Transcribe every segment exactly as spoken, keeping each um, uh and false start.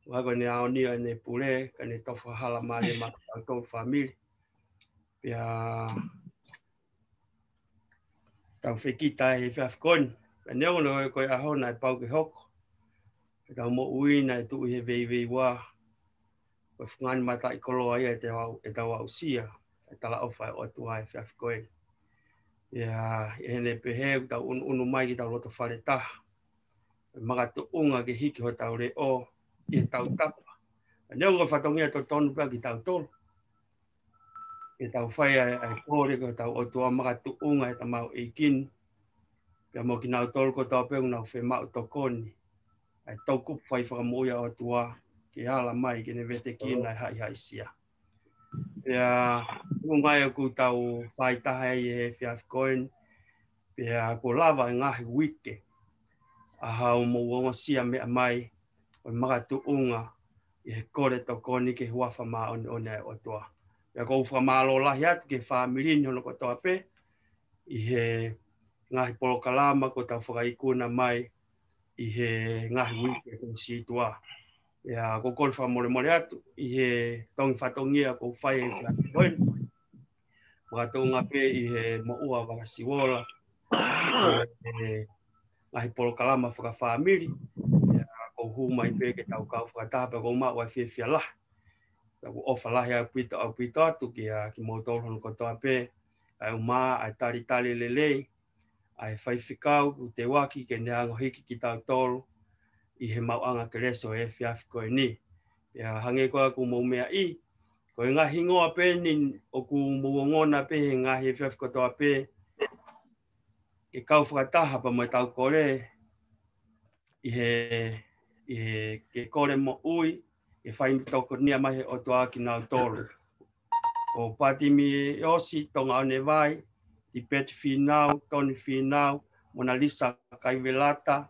Ua ko ʻene aoni ʻa ʻene pule, ka ne tofa hala mālie maʻa kitautolu fāmili. Pea tau fekita he efiafi ko eni. Pea neongo ko e ʻaho naʻe pau ke hoko, ʻetau moʻui naʻe tuʻu he veiveiua. Ko e fungani mataʻikoloa ia ʻetau, ʻetau aʻusia, ʻetau talaʻofa ʻa e ʻOtua he efiafi ko eni. Ia, ʻi heʻene pehē ʻoku tau ʻunuʻunu mai ki tau loto fale taha. Makatuʻunga ke hiki hotau leʻo, ʻi heʻetau tapa. Neongo ko e fatongia totonu pē kitautolu. Ke tau fai ʻa e, ʻa e kole ki hotau ʻOtua makatuʻunga he tamaioʻeiki ni. Pea mo kinautolu kotoa pē ʻoku nau fiemaʻu tokoni. ʻA e toʻukupu fai fakamoʻui ʻa e ʻOtua, ke ala mai, ke ne vetekina ʻa e haʻihaʻisia. Pea, ʻuhinga ia ʻoku tau fai taha ai he efiafi ko eni, pea kuo lava e ngaahi uike ʻa ʻetau mou ongosia meʻa mai, ʻo e makatuʻunga ʻi he kole tokoni ki he huafa māʻoniʻoni ʻa e ʻOtua. Pea ʻoku ou fakamālō lahi atu ki he fāmili ni hono kotoa pē, ʻi he ngaahi polokalama kuo tau fakaikuna mai, ʻi he ngaahi uike kuo sītuʻa. Ia, ʻoku ou kole fakamolemole atu, ʻi he tongi fatongia ʻoku ou fai he efiafi ko eni. Makatuʻunga pē ʻi he moʻua vakasiuola, ʻi he ngaahi polokalama fakafāmili, ia, ʻoku ou hū mai pē ke tau kau fakataha pē ʻoku ou maʻu ʻa e fiefia lahi. Pea ʻoku ou ʻofa lahi ʻaupito, ʻaupito atu kia kimoutolu hono kotoa pē, ʻa e ʻumaʻā ʻa e talitali lelei, ʻa e faifekau, ʻoku teuaki ke ne hanga ʻo hiki kitautolu, ʻi he maʻuʻanga kelesi ʻo e efiafi ko eni. Ia hangē ko ia ʻoku mou meaʻi, ko e ngaahi hingoa pē eni ʻoku mou ongona pē he ngaahi efiafi kotoa pē, ke kau fakataha pea mo ʻetau kole, ʻi he, ʻi he ke kole moʻui, ke fai tokonia mai he ʻOtua kinautolu. Ko Patimi ʻOsi, Tonga ʻOnevai, Tipeti Fīnau, Toni Fīnau, Monalisa Kaivelata,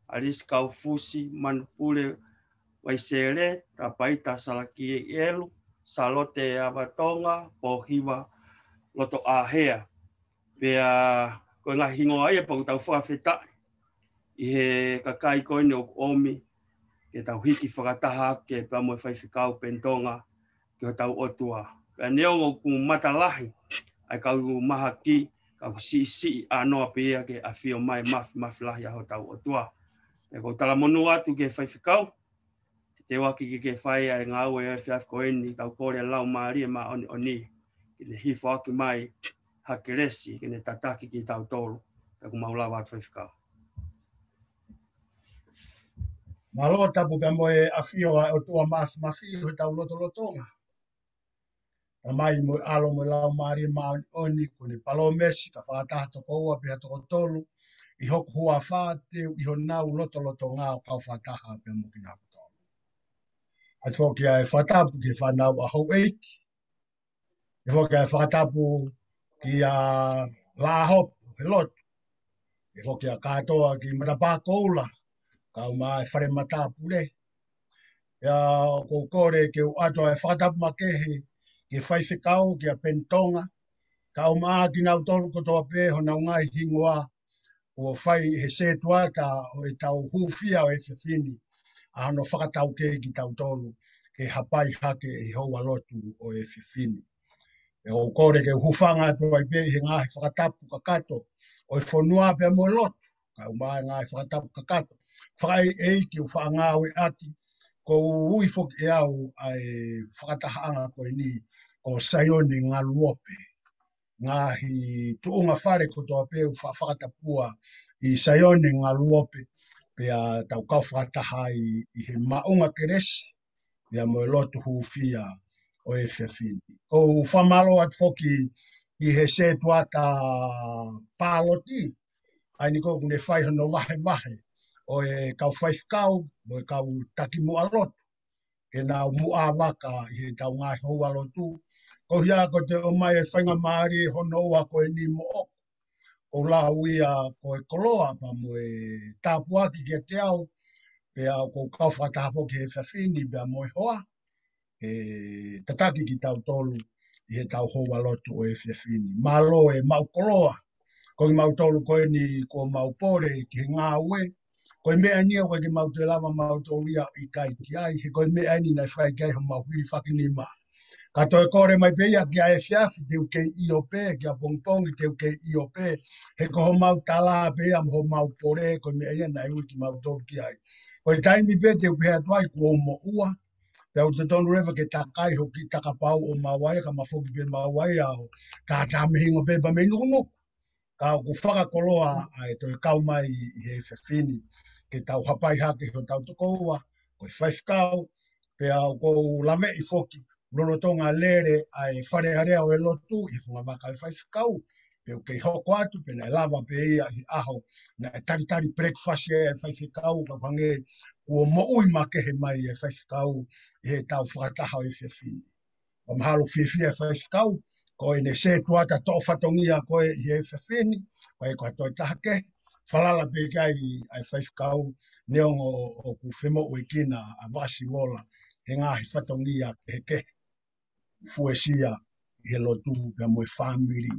Alisi Kaufusi, Manupule Vaisele, Tapaita Salakielu, Salote Avatonga, Pōhiva Lotoʻāhea. Pea ko e ngaahi hingoa ia pea ʻoku tau fakafetaʻi ʻi he kakai ko eni ʻoku ʻomi, ke tau hiki fakataha ake pea mo e faifekau Peni Tonga ki hotau ʻOtua. Pea neongo ʻoku matalahi ʻa e kau mahaki, ka ʻoku siʻisiʻi ʻānoa pē ia ke ʻafio mai mafimafi lahi ʻa hotau ʻOtua. Pea ʻoku ou talamonū atu ki he faifekau, he teuaki ke ke fai ʻa e ngāue ʻo e efiafi ko eni, tau kole ʻa e Laumālie Māʻoniʻoni ke ne hifo ʻaki mai ha kelesi, ke ne tataki kitautolu, pea ʻoku mau lava atu faifekau. Mālō Tapu pea mo e ʻafio ʻa e ʻOtua mafimafi ʻi hotau lotolotonga. Tamai mo e ʻAlo mo e Laumālie Māʻoniʻoni, kuo ne palōmesi ka fakataha toko ua pe ha toko tolu ʻi hoku huafa, te u ʻi honau lotolotonga ʻo kau fakataha pea mo kinautolu. ʻOatu foki ʻa e fakatapu ki he fānau ʻa houʻeiki. ʻOatu foki ʻa e fakatapu kia Laʻahopu he lotu. ʻOatu foki ʻa e kātoa ki Matapā Koula, kae ʻumaʻā e fale matāpule. Pea ʻoku ou kole ke u ʻoatu ʻa e fakatapu makehe ki he faifekau, kia Peni Tonga, kae ʻumaʻā kinautolu kotoa pē honau ngaahi hingoa, kuo fai he setuata ʻo ʻetau hūfia ʻo e efiafi ni, ʻa hono fakataukei kitautolu ke hapai hake ʻi he houa lotu ʻo e efiafi ni. Pea ʻoku ou kole ke u hūfanga atu ai pē ʻi he ngaahi fakatapu kakato ʻo e fonua pea mo e lotu, kae ʻumaʻā e ngaahi fakatapu kakato fakaʻeiʻeiki ʻoku faʻa ngāueʻaki, ʻoku ou ui foki ʻe au ʻa e fakatahaʻanga ko eni ko Saione Ngaluope. Ngaahi tuʻunga fale kotoa pē ʻoku fa-, fakatapua ʻi Saione Ngaluope, pea tau kau fakataha ai ʻi he maʻuʻanga kelesi, pea mo e lotu hūfia ʻo e efiafi ni. ʻOku ou fakamālō atu foki ʻi he setuata pāloti, ʻa eni ʻoku ne fai hono vahevahe ʻo e kau faifekau mo e kau taki muʻa lotu, ke nau muʻa vaka ʻi heʻetau ngaahi houa lotu. Ko ia ko e ʻomai e faingamālie hono ua ko eni moʻoku. ʻOku ou lau ia ko e koloa pea mo e tāpuaki kiate au, pea ʻoku ou kau fakataha foki he efiafi ni pea mo e hoa, ke tataki kitautolu ʻi heʻetau houa lotu ʻo e efiafi ni. Mālō e maʻu koloa, ko kimautolu ko eni kuo mau pole ki he ngāue, Ko e meʻa eni ʻoku ʻikai ke mau toe lava mautolu ia ʻo ʻikai ki ai, he ko e meʻa eni naʻe fai ki ai homau hilifakinima. Ka toe kole mai pē ia ki he efiafi, te u kei ʻio pē, ki he pongipongi, te u kei ʻio pē, he ko homau tala pē ia mo homau pole, ko e meʻa ia naʻe ui kimautolu ki ai. Ko e taimi pē te u pehē atu ai kuo u moʻua, pea ʻoku totonu leva ke takai hoku kiʻi takapau ʻo maua ia, ka ma foki pē maua ia ʻo tātā mei he hingoa pē pea mei nukunuku. Ka ʻoku fakakoloa ʻa e toe kau mai ʻi he efiafi ni ke tau hapai hake hotau tokoua, ko e faifekau, pea ʻoku ou laveʻi foki lolotonga lele ʻa e Fale Alea ʻo e lotu ʻi he funga vaka ʻo e faifekau, pea ʻoku kei hoko atu, pea naʻe lava pē ia ʻi he ʻaho naʻe talitali breakfast ai ʻa e faifekau, ka ʻoku hangē kuo moʻui makehe mai ʻa e faifekau ʻi heʻetau fakataha ʻo e efiafi ni. ʻOku mahalo fiefia e faifekau, ko ʻene sētuata toʻo fatongia ko ē ʻi he efiafi ni, ko e ko ha toe taha kehe, falala pē ki ai ʻa e faifekau, neongo ʻoku femoʻuekina ʻa Vasivola he ngaahi fatongia kehekehe, fuesia ʻi he lotu pea mo e fāmili.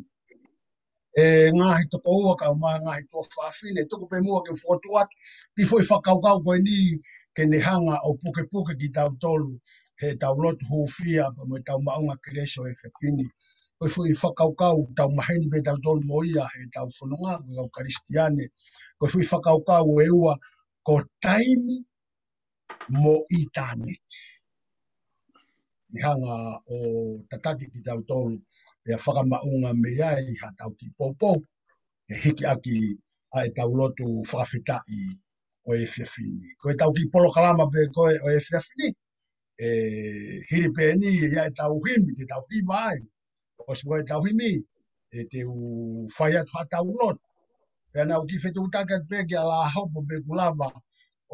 ʻE ngaahi tokoua kae ʻumaʻā e ngaahi tuofāfine, tuku pē muʻa ke u fokotuʻu atu e kiʻi foʻi fakakaukau ko eni ke ne hanga ʻo pukepuke kitautolu heʻetau lotu hūfia pea mo ʻetau maʻunga kelesi ʻo e efiafi ni. Ko e foʻi fakakaukau ʻoku tau maheni pē tautolu mo ia heʻetau fononga ko e kau Kalisitiane. Ko e foʻi fakakaukau ʻe ua, ko taimi mo ʻitāniti. Ne hanga ʻo tataki kitautolu, pea fakamaʻunga mei ai haʻatau kiʻi poupou, ʻe hiki ʻaki ʻa ʻetau lotu fakafetaʻi ʻo e efiafi ni. Ko ʻetau kiʻi polokalama pē ko ē ʻo e efiafi ni, ʻe hili pē eni ia ʻetau himi, te tau hiva ai. ʻOsi ko ʻetau himi, ʻe te u fai atu haʻatau lotu. Pea naʻa ku kiʻi fetuʻutaki atu pē kia Lāhopo pe ʻoku lava,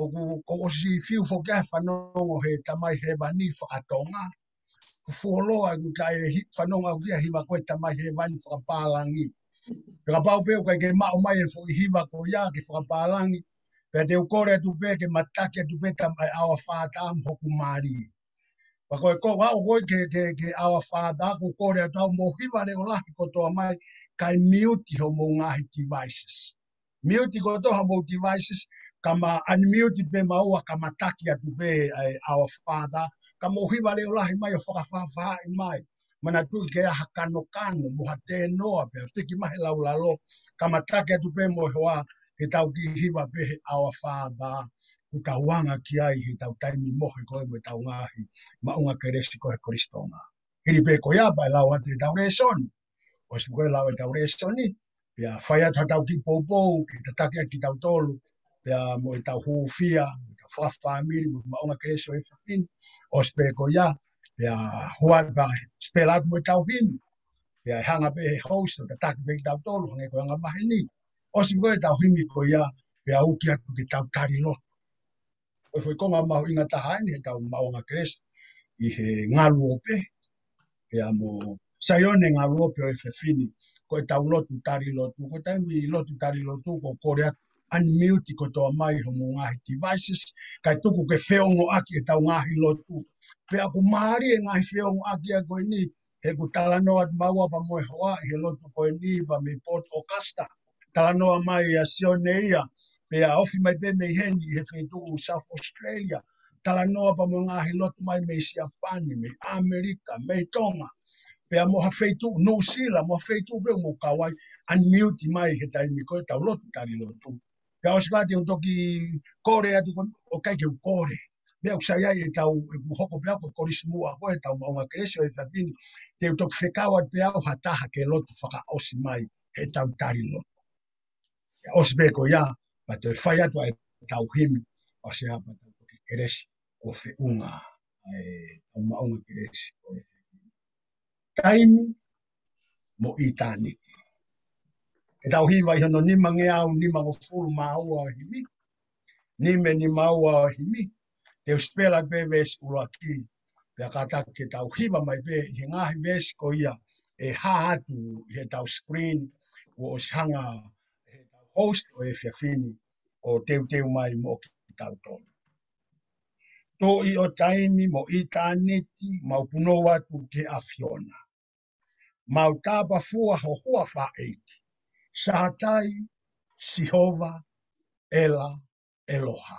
ʻoku, ʻoku ʻosi fiu foki ʻa e fanongo he Tamai Hēvani fakatonga. Ko e fuoloa ʻeku taʻe hi-, fanongo au ki ai hiva ko e Tamai Hēvani fakapālangi. Pea kapau pē ʻoku ʻikai ke maʻu mai e foʻi hiva ko ia ke fakapālangi, pea te u kole atu pē ke ma taki atu pē Tamai Our Father mo hoku mali. Pea ko e ko au ko ē ke, ke, ke Our Father, ʻoku ou kole atu au mou hiva leʻo lahi kotoa mai, kae mute homou ngaahi devices. Mute kotoa homou devices, ka ma unmute pē maua, ka ma taki atu pē ʻa e Our Father, ka mou hiva leʻo lahi mai ʻo fakafāfāʻi mai. Manatuʻi ke ʻi ai ha kanokano, mo ha tēnoa pē, piki mai he laulalo, ka ma taki atu pē mo e hoa, ke tau kiʻi hiva pē he Our Father, ʻoku tau anga ki ai heʻetau taimi mohe ko ē mo ʻetau ngaahi maʻunga kelesi ko ē he Kolisi Tonga. Hili pē ko ia pea ʻe lau atu ʻetau lēsoni. ʻOsi ko ē lau ʻetau lēsoni, pea fai atu haʻatau kiʻi poupou, ke tataki ʻaki kitautolu, pea mo ʻetau hūfia, mo ʻetau fakafāmili, mo e maʻunga kelesi ʻo e efiafi ni. ʻOsi pē ko ia, pea hua pea spell out mo ʻetau himi. Pea ʻe hanga pē he host ʻo tataki pē kitautolu, hangē ko e anga maheni. ʻOsi ko ē ʻetau himi ko ia, pea uki atu ke tau tali lotu. Ko e foʻi konga mahuʻinga taha eni heʻetau maʻunga kelesi ʻi he Ngaluope, pea mo Saione Ngaluope ʻo e efiafi ni, ko ʻetau lotu tali lotu, ko e taimi lotu tali lotu, ʻoku ou kole atu, unmute kotoa mai homou ngaahi devices, kae tuku ke feongoʻaki ʻetau ngaahi lotu. Pea ʻoku mālie e ngaahi feongoʻaki ʻa ko eni, he ʻoku talanoa atu maua pea mo e hoa ʻi he lotu ko eni pea mei Port Augusta. Talanoa mai ʻa Sione ia, pea ofi mai pē mei heni he feituʻu South Australia. Talanoa pea mo e ngaahi lotu mai mei Siapani, mei ʻAmelika, mei Tonga. Pea mo ha feituʻu Nuʻusila, mo ha feituʻu pē ʻoku mou kau ai, unmute mai he taimi ko ē ʻetau lotu tali lotu. Pea ʻosi ko ia te u toki kole atu ko, ʻoku ʻikai ke u kole. Meʻa ʻoku sai ai ʻetau, ʻeku hoko pē au ko e kolisi muʻa ko ē ʻetau maʻunga kelesi ʻo e efiafi ni, te u toki fekau atu pē au ha taha ke lotu fakaʻosi mai heʻetau tali lotu. ʻOsi pē ko ia, pea toe fai atu ʻetau himi, ʻosi ia pea tau toki kelesi, kuo feʻunga ʻa ʻetau maʻunga kelesi ʻo e efiafi ni. Taimi mo ʻitāniti. Ke tau hiva ʻi hono nimangeau nimangofulu mā ua ʻo e himi. Nime nima ua ʻo e himi. Te u spell atu pē veesi ʻuluaki. Pea kātaki ke tau hiva mai pē ʻi he ngaahi veesi ko ia ʻe hā atu ʻi heʻetau screen, kuo ʻosi hanga ʻe heʻetau host ʻo e efiafi ni ʻo teuteu mai mo kitautolu. Tuʻi ʻo taimi mo ʻitāniti, mau punou atu ki he ʻAfiona. Mau tāpafua ho huafa ʻEiki. Sātai, Sihova, ʻEla, ʻEloha.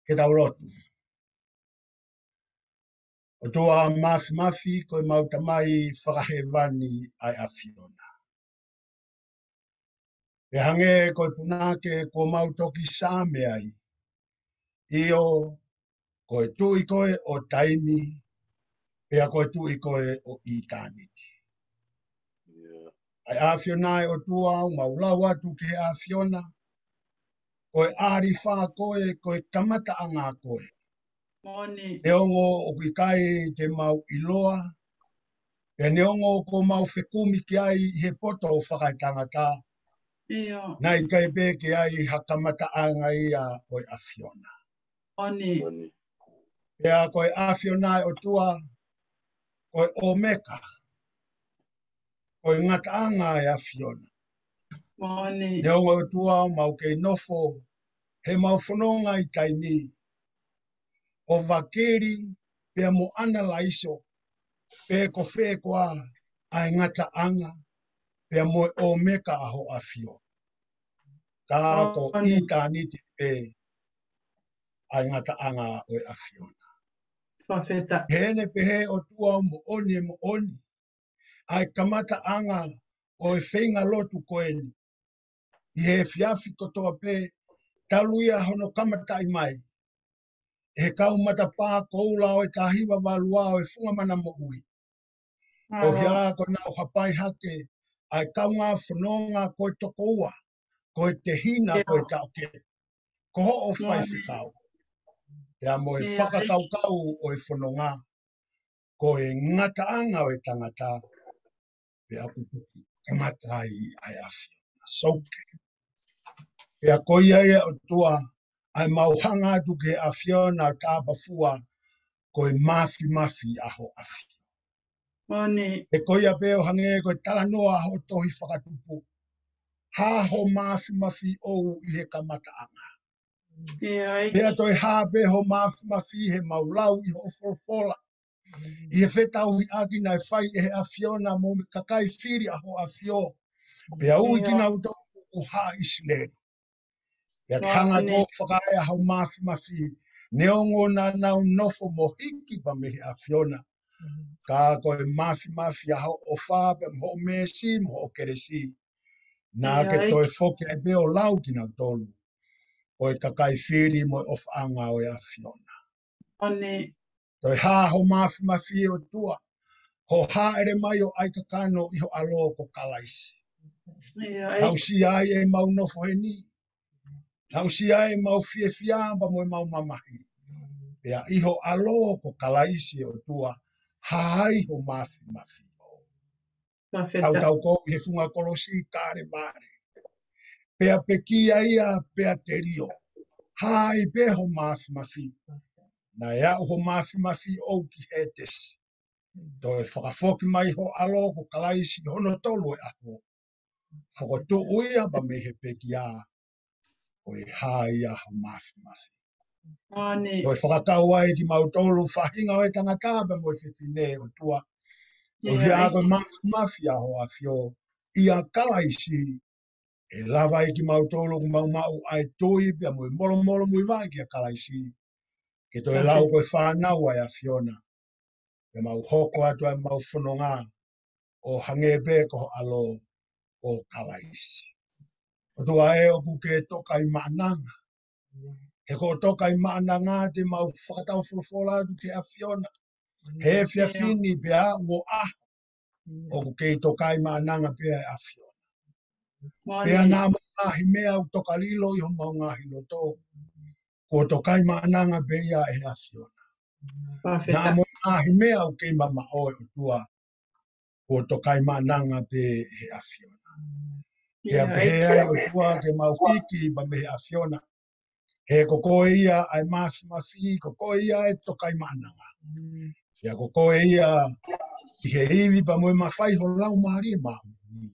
Ke tau lotu. ʻOtua Māfimafi, ko ʻemau Tamai Fakahēvani ʻa e ʻAfiona. Pea hangē ko e punake kuo mau toki saame ai. ʻIo, ko e Tuʻi koe ʻo taimi, pea ko e Tuʻi koe ʻo ʻitāniti. ʻA e ʻAfiona ʻe ʻOtua, ʻoku mau lau atu ki he ʻAfiona, ko e ʻAlifa koe, ko e kamataʻanga koe. Neongo ʻoku ʻikai te mau ʻiloa, pea neongo kuo mau fekumi ki ai ʻi he poto fakaetangata, ʻIo. Naʻe ʻikai pē ke ʻi ai ha kamataʻanga ia ʻo e ʻAfiona. Moʻoni. Pea ko e ʻAfiona ʻa e ʻOtua, ko e ʻOmeka, ko e ngataʻanga ʻa e ʻAfiona. Moʻoni. Neongo ʻOtua ʻoku mau kei nofo heʻemau fononga ʻi taimi, ʻo vakili pea mo ʻanalaiso pe ko fē koā ʻa e ngataʻanga pea mo e ʻOmeka ʻa ho ʻAfio. Ka ko ʻItāniti pē ʻa e ngataʻanga ʻo e ʻAfiona. Fakafetaʻi. He ʻene pehē ʻOtua ʻoku moʻoni, ʻoku moʻoni ʻa e kamataʻanga ʻo e feinga lotu ko eni ʻi he efiafi kotoa pē, talu ia hono kamataʻi mai ʻe he kau matapā koula ʻo e taha hiva valu ua ʻo e Funga Mana Moʻui. ʻO hia ko ʻenau hapai hake ʻa e kaungā fononga ko e tokoua, ko e tehina, ko e taʻokete, ko hoʻo faifekau. Pea mo e fakakaukau ʻo e fononga, ko e ngataʻanga ʻo e tangata, pea ʻoku toki kamata ai ʻa e ʻAfiona. Souke. Pea ko ia ia ʻOtua, ʻa ʻemau hanga atu ki he ʻAfiona ʻo tāpafua, ko e mafimafi ʻa ho ʻAfio. Moʻoni. He ko ia pē ʻo hangē ko e talanoa ʻa hoʻo tohi Fakatupu, hā ho mafimafi ʻoʻou ʻi he kamataʻanga. ʻIo, ʻEiki. Pea toe hā pē ho mafimafi heʻemau lau ʻi hoʻo folofola, ʻi he fetauhiʻaki naʻe fai ʻe he ʻAfiona mo e kakai fili ʻa ho ʻAfio, pea ui kinautolu ko haʻa ʻIsileli. Pea ke hanga ʻo fakaea ho mafimafi, neongo naʻa nau nofo mo hiki pē mei he ʻAfiona. Ka ko e mafimafi ʻa hoʻo ʻofa pea mo hoʻo meesi mo hoʻo kelesi, naʻa ke toe foki ai pē ʻo lau kinautolu ko e kakai fili mo e ʻofaʻanga ʻo e ʻAfiona. Moʻoni. Toe hā ho mafimafi ʻOtua, hoʻo hāʻele mai ʻo ʻai kakano ʻi ho ʻAlo ko Kalaisi. ʻIo, ʻEiki. Aʻusia ai ʻemau nofo heni. Aʻusia ai ʻemau fiefia pea mo ʻemau mamahi. Pea ʻi ho ʻAlo ko Kalaisi ʻOtua, hā ai ho mafimafi. Fakafetaʻi. Tautau ko ē ʻi he funga kolosi Kalevale. Pea pekia ia pea telio. Hā ai pē ho mafimafi. Naʻe aʻu ho mafimafi ʻoʻou ki Hētesi. Toe fakafoki mai ho ʻAlo ko Kalaisi hono tolu ʻo e ʻaho. Fokotuʻu ia pea mei he pekia. Ko e hā ia ho mafimafi. Moʻoni. Ko e fakakau ai kimautolu faʻahinga ʻo e tangata pea mo e fefine ʻOtua. Ko ia, hia ʻEiki. Ko e mafimafi ʻa ho ʻAfio ʻia Kalaisi. ʻE lava ai kimautolu ʻoku mau maʻu ʻa e tui pea mo e molomolomuivaʻe kia Kalaisi. Ke toe lau ko e fānau ʻa e ʻAfiona. Pea mau hoko atu ai ʻemau fononga ʻo hangē pē ko ho ʻAlo ko Kalaisi. ʻOtua ē, ʻoku ke tokaimaʻananga. He ko e tokaimaʻananga te mau fakatau folofola atu ki he ʻAfiona. He efiafi ni pea ʻoku ʻaho, ʻoku kei tokaimaʻananga pē ʻa e ʻAfiona. Pea naʻa mo e ngaahi meʻa ʻoku tokalilo ʻi homau ngaahi loto, kuo tokaimaʻananga pē ia ʻe he ʻAfiona. Naʻa mo e ngaahi meʻa ʻoku kei mamaʻo, ʻe ʻOtua, kuo tokaimaʻananga pē ʻe he ʻAfiona. Pea pehē ai ʻOtua ke mau hiki pē mei he ʻAfiona. He ko koe ia ʻa e mafimafi, ko koe ia ʻa e tokaimaʻananga. Pea ko koe ia ʻi he ivi pea mo e mafai ho Laumālie Māʻoniʻoni,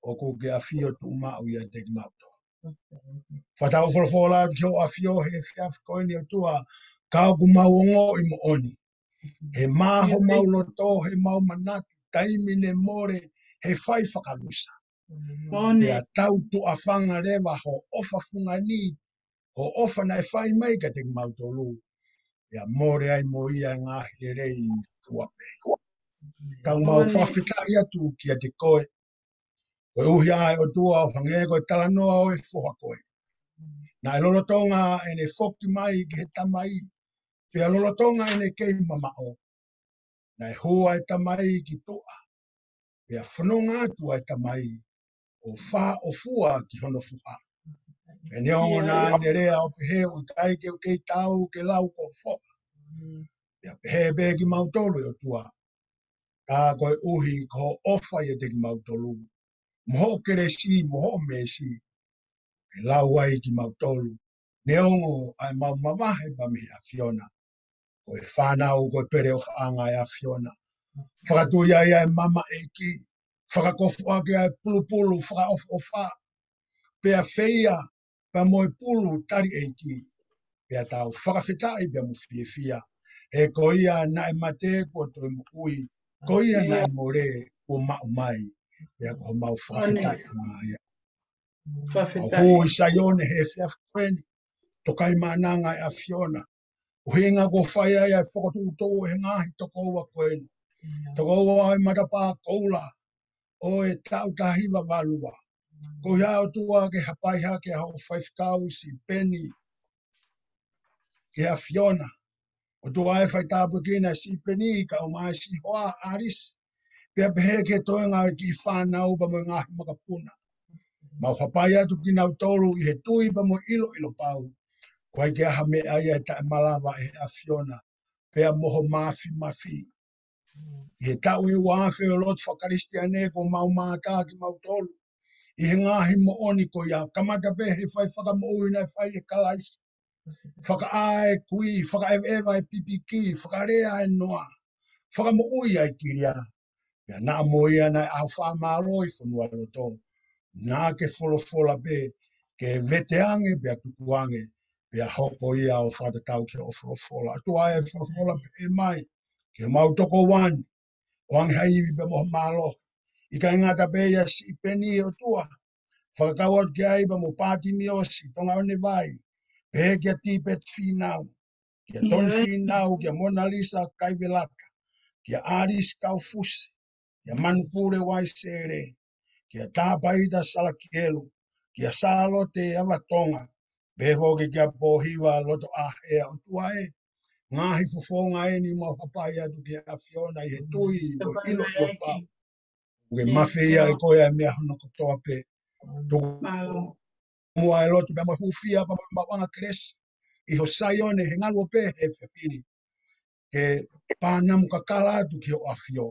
ʻoku ke ʻafio tuʻumaʻu ʻiate kimautolu. Fakatau folofola atu ki hoʻo ʻAfio he efiafi ko eni ʻOtua, ka ʻoku mau ongoʻi moʻoni, he maʻa homau loto, heʻemau manatu, taimi ne mole, he fai fakalusa. Pea tau tuʻafanga leva ho ʻofa fungani, ho ʻofa naʻe fai mai kiate kimautolu. Pea mole ai mo ia e ngaahi lelei fua pē. Ka ʻoku mau fakafetaʻi atu kiate koe. Koeʻuhi ʻa e ʻOtua ʻo hangē ko e talanoa ʻo e foha ko ē. Naʻe lolotonga ʻene foki mai ki he Tamai. Pea lolotonga ʻene kei mamaʻo, naʻe hū ʻa e Tamai ki tuʻa. Pea fononga atu ʻa e Tamai ʻo fāʻofua ki hono foha. Pea neongo naʻa ne lea ʻo pehē ʻoku ʻikai ke u kei taau ke lau ko ho foha. Pea pehē pē kimautolu ʻe ʻOtua. Ka koeʻuhi ko hoʻo ʻofa ʻiate kimautolu, mo hoʻo kelesi, mo hoʻo meesi, ʻe lau ai kimautolu, neongo ʻa ʻemau mavahe pē mei he ʻAfiona. Ko e fānau, ko e pele ʻofaʻanga ʻa e ʻAfiona. Fakatui ai ʻa e maama ʻEiki, fakakofuʻaki ʻa e pulupulu fakaʻofoʻofa, pea feia pea mo e pulu tali ʻEiki. Pea tau fakafetaʻi pea mo fiefia. He ko ia naʻe mate kuo toe moʻui, ko ia naʻe mole kuo maʻu mai. Pea ko homau fakafetaʻi ʻanga ia. Fakafetaʻi. ʻOku hū ʻi Saione he efiafi ko eni, tokaimaʻananga ʻa e ʻAfiona. ʻUhinga kuo fai ai ʻa e fokotuʻutuʻu ʻe he ngaahi tokoua ko eni. Tokoua ʻo e matapā koula ʻo e taʻu taha hiva valu ua. Ko ia ʻOtua ke hapai hake ʻa hoʻo faifekau Sipeni ki he ʻAfiona. ʻOtua ē, fai tāpuekina ʻa Sipeni kae ʻumaʻā siʻi hoa ʻAlisi. Pea pehē ki he toenga ʻo e kiʻi fānau pea mo e ngaahi makapuna. Mau hapai atu kinautolu ʻi he tui pea mo e ʻiloʻilo pau, ʻoku ʻikai ke ʻi ai ha meʻa ia ʻe taʻemalava ʻe he ʻAfiona pea mo ho māfimafi. ʻI he taʻu ʻe ua afe ʻo e lotu fakakalisitiane kuo mau mātā kimautolu ʻi he ngaahi moʻoni ko ia, kamata pē he fai fakamoʻui naʻe fai ʻe Kalaisi. Fakaʻā e kui, fakaʻeveʻeva e pipiki, fakalea e noa, fakamoʻui ʻa e kilia. Pea naʻa mo ia naʻe ʻaho fakamālō ʻi fonualoto. Naʻa ke folofola pē ke veteange pea tukuange, pea hoko ia ʻo fakatatau ki hoʻo folofola. ʻOtua ē, folofola pē mai ki homau tokoua ni, ʻoange ha ivi pea mo ha mālohi. ʻIkai ngata pē ʻia Sipeni, ʻOtua, fakakau atu ki ai pea mo Pātimiosi Tongaʻonevai, pehē kia Tipeti Fīnau, kia Toni Fīnau, kia Monalisa Kaivelaka, kia ʻAlisi Kaufusi, kia Manupule Uaisele, kia Tāpaita Salakielu, kia Sālote Avatonga, pehē foki kia Pōhiva Lotoʻahea. ʻOtua ē, ngaahi fofonga eni mau hapai atu ki he ʻAfiona ʻi he tui mo e ʻiloʻilo pau. ʻOku ke mafeia ʻe koe ʻa e meʻa hono kotoa pē. Tuku muʻa e lotu pea mo e hūfia pea mo e maʻuʻanga kelesi ʻi ho Saione he ngaluope he efiafi ni, ke pānamu kakala atu ki hoʻo ʻAfio.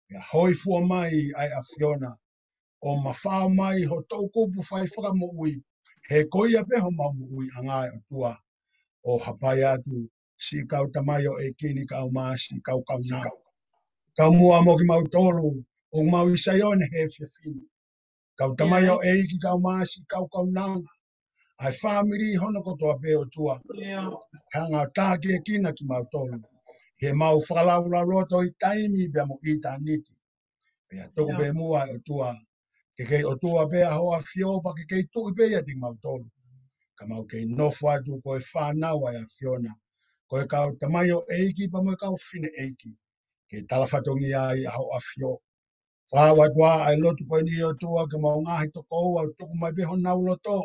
Pea hōifua mai ʻa e ʻAfiona ʻo mafao mai ho toʻukupu fai fakamoʻui, he ko ia pē homau moʻuiʻanga, ʻe ʻOtua, ʻo hapai atu siʻi kau tamaioʻeiki ni kae ʻumaʻā siʻi kau kaunanga. Kau muʻa mo kimautolu ʻoku mau ʻi Saione he efiafi ni, kau tamaioʻeiki kae ʻumaʻā siʻi kau kaunanga, ʻa e fāmili hono kotoa pē, ʻOtua. Hanga ʻo tākiekina kimautolu ʻi heʻemau fakalaulauloto ʻi taimi pea mo ʻitāniti. Pea tuku pē muʻa, ʻOtua, ke kei ʻOtua pē ʻa hoʻo ʻAfio pea ke kei tuʻi pē ʻiate kimautolu, ka mau kei nofo atu ko e fānau ʻa e ʻAfiona, ko e kau tamaioʻeiki pea mo e kau fineʻeiki, ke talafatongia ai ʻa hoʻo ʻAfio. Fau atu ā ʻa e lotu ko eni, ʻOtua, ki homau ngaahi tokoua, ʻo tuku mai pē honau loto.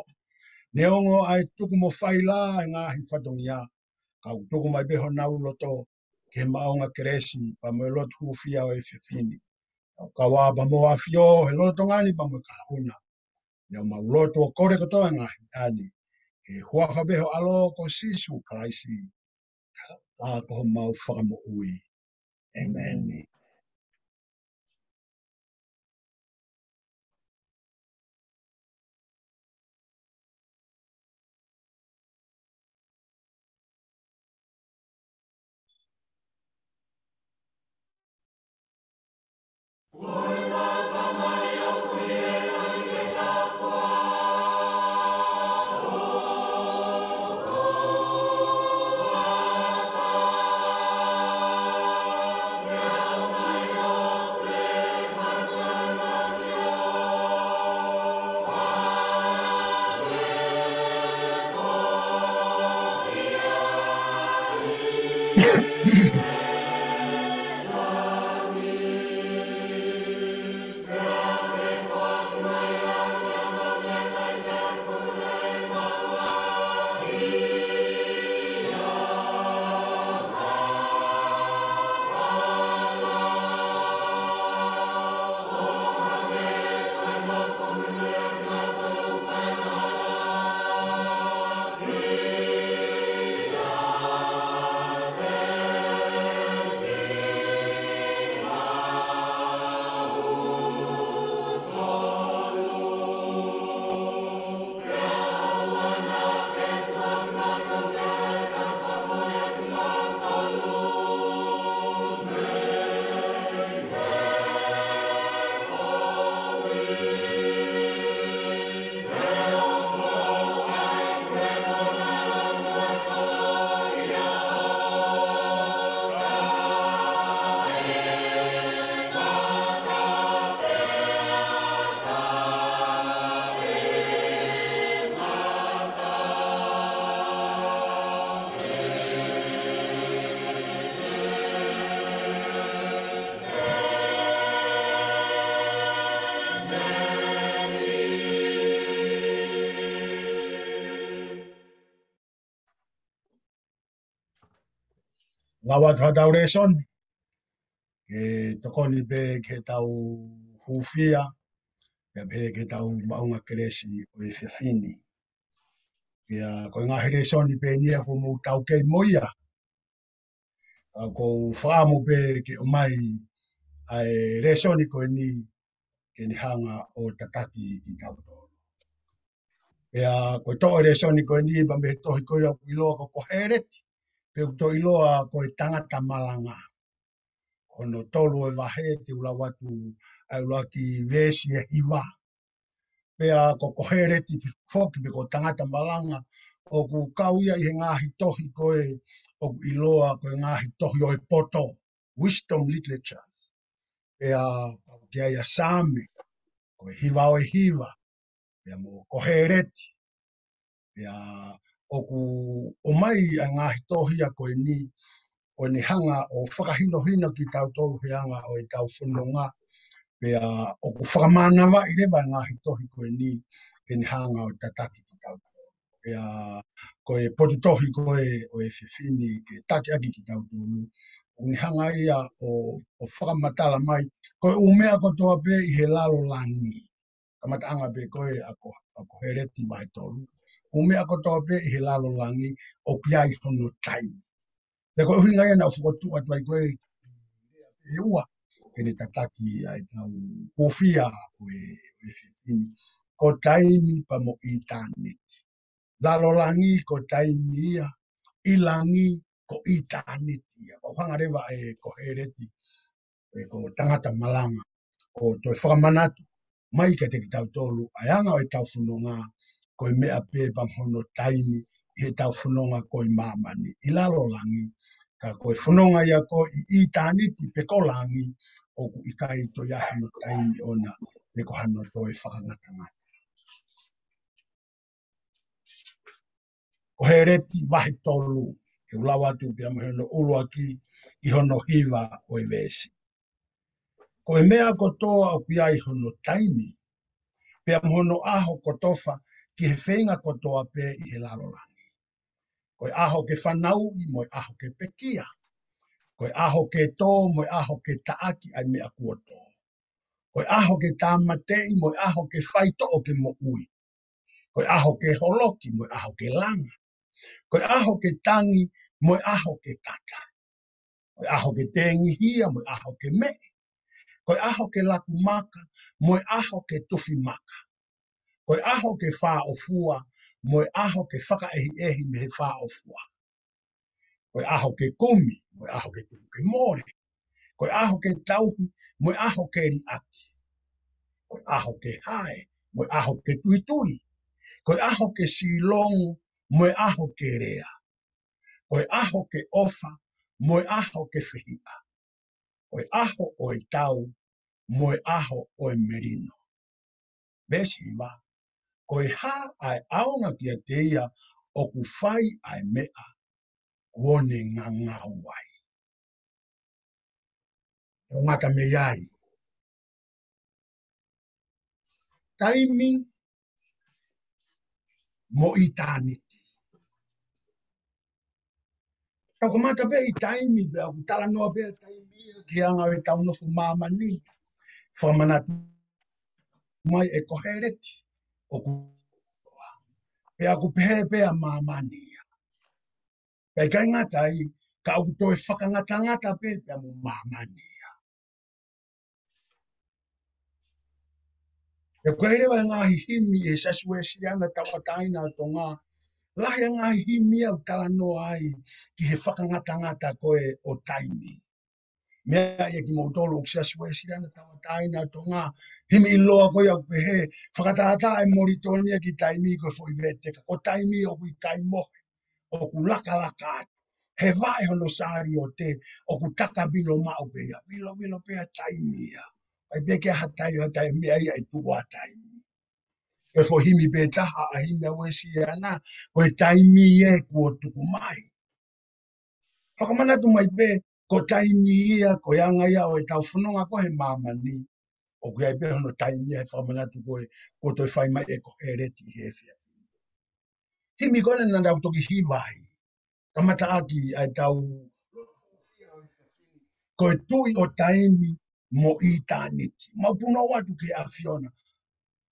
Neongo ʻa e tuku mo fai lā ʻa e ngaahi fatongia, ka ʻoku tuku mai pē honau loto ki he maʻuʻanga kelesi pea mo e lotu hūfia ʻo e efiafi ni. Kau ā pea mo ho ʻAfio he lolotonga ni pea mo e kahaʻu na. Pea mau lotu ʻo kole kotoa e ngaahi meʻa ni ʻi he huafa pē ho ʻAlo ko Sīsū Kalaisi, ʻa ia ko homau Fakamoʻui. ʻĒmeni. Lau atu haʻatau lēsoni, ke tokoni pē ke tau hūfia, pea pehē ke tau maʻunga kelesi ʻo e efiafi ni. Pea ko e ngaahi lēsoni pē eni ia kuo mou taukei mo ia. ʻA, ʻoku ou fakaʻamu pē ke ʻomai ʻa e lēsoni ko eni ke ne hanga ʻo tataki kitautolu. Pea ko e toʻo e lēsoni ko eni pea mei he tohi ko ia ʻoku ʻiloa ko Koheleti, pe ʻoku toe ʻiloa ko e Tangata Malanga. Hono tolu e vahe, te u lau atu ʻa e ʻuluaki veesi ʻe hiva. Pea ko Koheleti foki pe ko Tangata Malanga, ʻoku kau ia ʻi he ngaahi tohi ko ē ʻoku ʻiloa ko e ngaahi tohi ʻo e poto, wisdom literature. Pea pau ki ai ʻa Saame, ko e hiva ʻo e hiva, pea mo Koheleti. Pea ʻoku ʻomai ʻa e ngaahi tohi ia ko eni, ʻo ne hanga ʻo fakahinohino kitautolu he anga ʻo ʻetau fononga. Pea ʻoku fakamānavaʻi leva e ngaahi tohi ko eni, ke ne hanga ʻo tataki kitautolu. Pea ko e potu tohi ko ē ʻo e efiafi ni ke taki ʻaki kitautolu, ʻoku ne hanga ia ʻo, ʻo fakamatala mai, ko e ʻū meʻa kotoa pē ʻi he lalo langi. Kamataʻanga pē ko ē ʻa ko, ʻa Koheleti vahe tolu. ʻŪ meʻa kotoa pē ʻi he lalo langi ʻoku ʻi ai hono taimi. Pea ko e ʻuhinga ia naʻa ku fokotuʻu atu ai ko ē ʻe ua, ke ne tataki ai ʻetau hūfia ʻo e, ʻo e efiafi ni. Ko taimi pea mo ʻitāniti. Lalo langi ko taimi ia, ʻi langi ko ʻitāniti ia. Pea ʻoku hanga leva ʻe Koheleti, pe ko Tangata Malanga, ʻo toe fakamanatu mai kiate kitautolu ʻa e anga ʻo ʻetau fononga, ko e meʻa pē pea mo hono taimi ʻi heʻetau fononga ko ē ʻi māmani, ʻi lalo langi, ka ko e fononga ia ko ē ʻi ʻitāniti pe ko langi, ʻoku ʻikai toe ʻi ai hano taimi ʻona, pe ko hano toe fakangatangata. Koheleti vahe tolu, ʻe u lau atu pea mei hono ʻuluaki ki hono hiva ʻo e veesi. Ko e meʻa kotoa ʻoku ʻi ai hono taimi, pea mo hono ʻaho kotofa ki he feinga kotoa pē ʻi he lalo langi. Ko e ʻaho ke fanauʻi mo e ʻaho ke pekia. Ko e ʻaho ke tō mo e ʻaho ke taʻaki ʻa e meʻa kuo tō. Ko e ʻaho ke tāmateʻi mo e ʻaho ke faitoʻo ke moʻui. Ko e ʻaho ke holoki mo e ʻaho ke langa. Ko e ʻaho ke tangi mo e ʻaho ke kata. Ko e ʻaho ke tengihia mo e ʻaho ke meʻe. Ko e ʻaho ke lakumaka mo e ʻaho ke tufimaka. Ko e ʻaho ke fāʻofua mo e ʻaho ke fakaʻehiʻehi mei he fāʻofua. Ko e ʻaho ke kumi mo e ʻaho ke tuku ke mole. Ko e ʻaho ke tauhi mo e ʻaho ke liʻaki. Ko e ʻaho ke hae mo e ʻaho ke tuitui. Ko e ʻaho ke silongo mo e ʻaho ke lea. Ko e ʻaho ke ʻofa mo e ʻaho ke fehiʻa. Ko e ʻaho ʻo e tau mo e ʻaho ʻo e melino. Veesi hiva, ko e hā ʻa e ʻaonga kiate ia ʻoku fai ʻa e meʻa kuo ne ngangau ai. ʻOku ngata mei ai. Taimi mo ʻitāniti. Tau kamata pē ʻi taimi, pea ʻoku talanoa pē taimi ia ki he anga ʻo ʻetau nofo māmani. Fakamanatu mai ʻe Koheleti ʻoku, pea ʻoku pehē pē ʻa māmani ia. Pea ʻikai ngata ai, ka ʻoku toe fakangatangata pē pea mo māmani ia. ʻOku ʻi ai leva e ngaahi himi ʻi he Siasi Uēsiliana Tauʻatāina ʻo Tonga. Lahi e ngaahi himi ia ʻoku talanoa ai ki he fakangatangata ko ē ʻo taimi. Meʻa ia kimoutolu ʻoku Siasi Uēsiliana Tauʻatāina ʻo Tonga. Himi ʻiloa ko ia ʻoku pehē, fakatātā e Molitonia ki taimi ko e foʻi veteka. Ko taimi ʻoku ʻikai mohe, ʻoku lakalaka atu. He vaʻe hono saliote, ʻoku taka vilo maʻu pē ia. Vilo, vilo pē ʻa taimi ia. ʻIkai pē ke ʻi ai ha taimi, ha taimi, meʻa ia ʻe tuʻu ʻa taimi. Ko e foʻi himi pē taha ʻa e himi ʻa Uēsiliana, ko e taimi ē kuo tuku mai. Fakamanatu mai pē, ko taimi ia, ko e anga ia ʻo ʻetau fononga ko ē he māmani. ʻOku ʻi ai pē hono taimi ia he fakamanatu ko ē, kuo toe fai mai ʻe Koheleti he efiafi. Himi ko ena naʻa tau toki hiva ai. Kamataʻaki ʻa ʻetau ko e Tuʻi ʻo taimi mo ʻitāniti. Mau punou atu ki he ʻAfiona.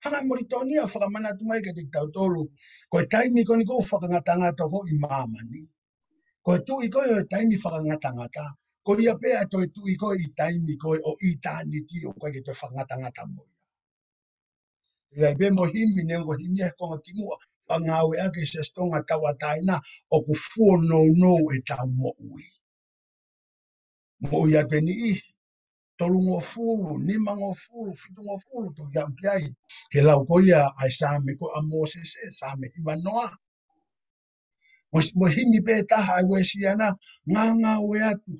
Hanga ʻe Molitoni ʻo fakamanatu mai kiate kitautolu, ko e taimi ko eni ʻoku fakangatangata ko ē ʻi māmani, ko e Tuʻi ko ē ʻo e taimi fakangatangata, ko ia pē ʻa e toe Tuʻi ko ē ʻi taimi ko ē ʻo ʻitāniti ʻoku ʻikai ke toe fakangatangata mo ia. ʻI ai pē mo e himi, neongo himi ʻa e konga kimuʻa, faʻa ngāueʻaki ʻe he Siasi Tonga tauʻatāina, ʻoku fuonounou ʻetau moʻui. Moʻui atu e niʻihi, tolungofulu, nimangofulu, fitungofulu, toki aʻu ki ai, he lau ko ia ʻa e Saame ko ē ʻa Mōsese, Saame hivanoa. Mo, mo e himi pē taha ʻa e Uēsiliana, ngāngāue atu,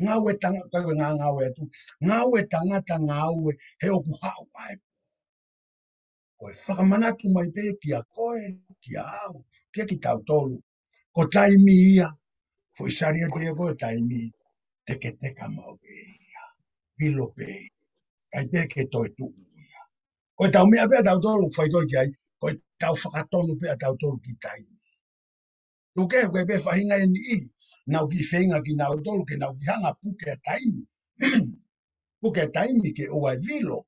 ngāue tanga-, ʻikai ko e ngāngāue atu, ngāue tangata ngāue, he ʻoku haʻu ʻa e pō. Ko e fakamanatu mai pē kia koe, kia au, kia kitautolu. Ko e taimi ia, foʻi sālioti ia ko e taimi, teketeka maʻu pē ia, vilo pē ia, ʻikai pē ke toe tuʻu ia. Ko ʻetau meʻa pē ʻatautolu ʻoku fai ko ē ki ai, ko ʻetau fakatonu pē ʻatautolu ki taimi. Tuku kehe, ko e pē faʻahinga e niʻihi, nau kiʻi feinga kinautolu ke nau kiʻi hanga puke ʻa e taimi. Puke ʻa e taimi ke ʻoua ʻe vilo.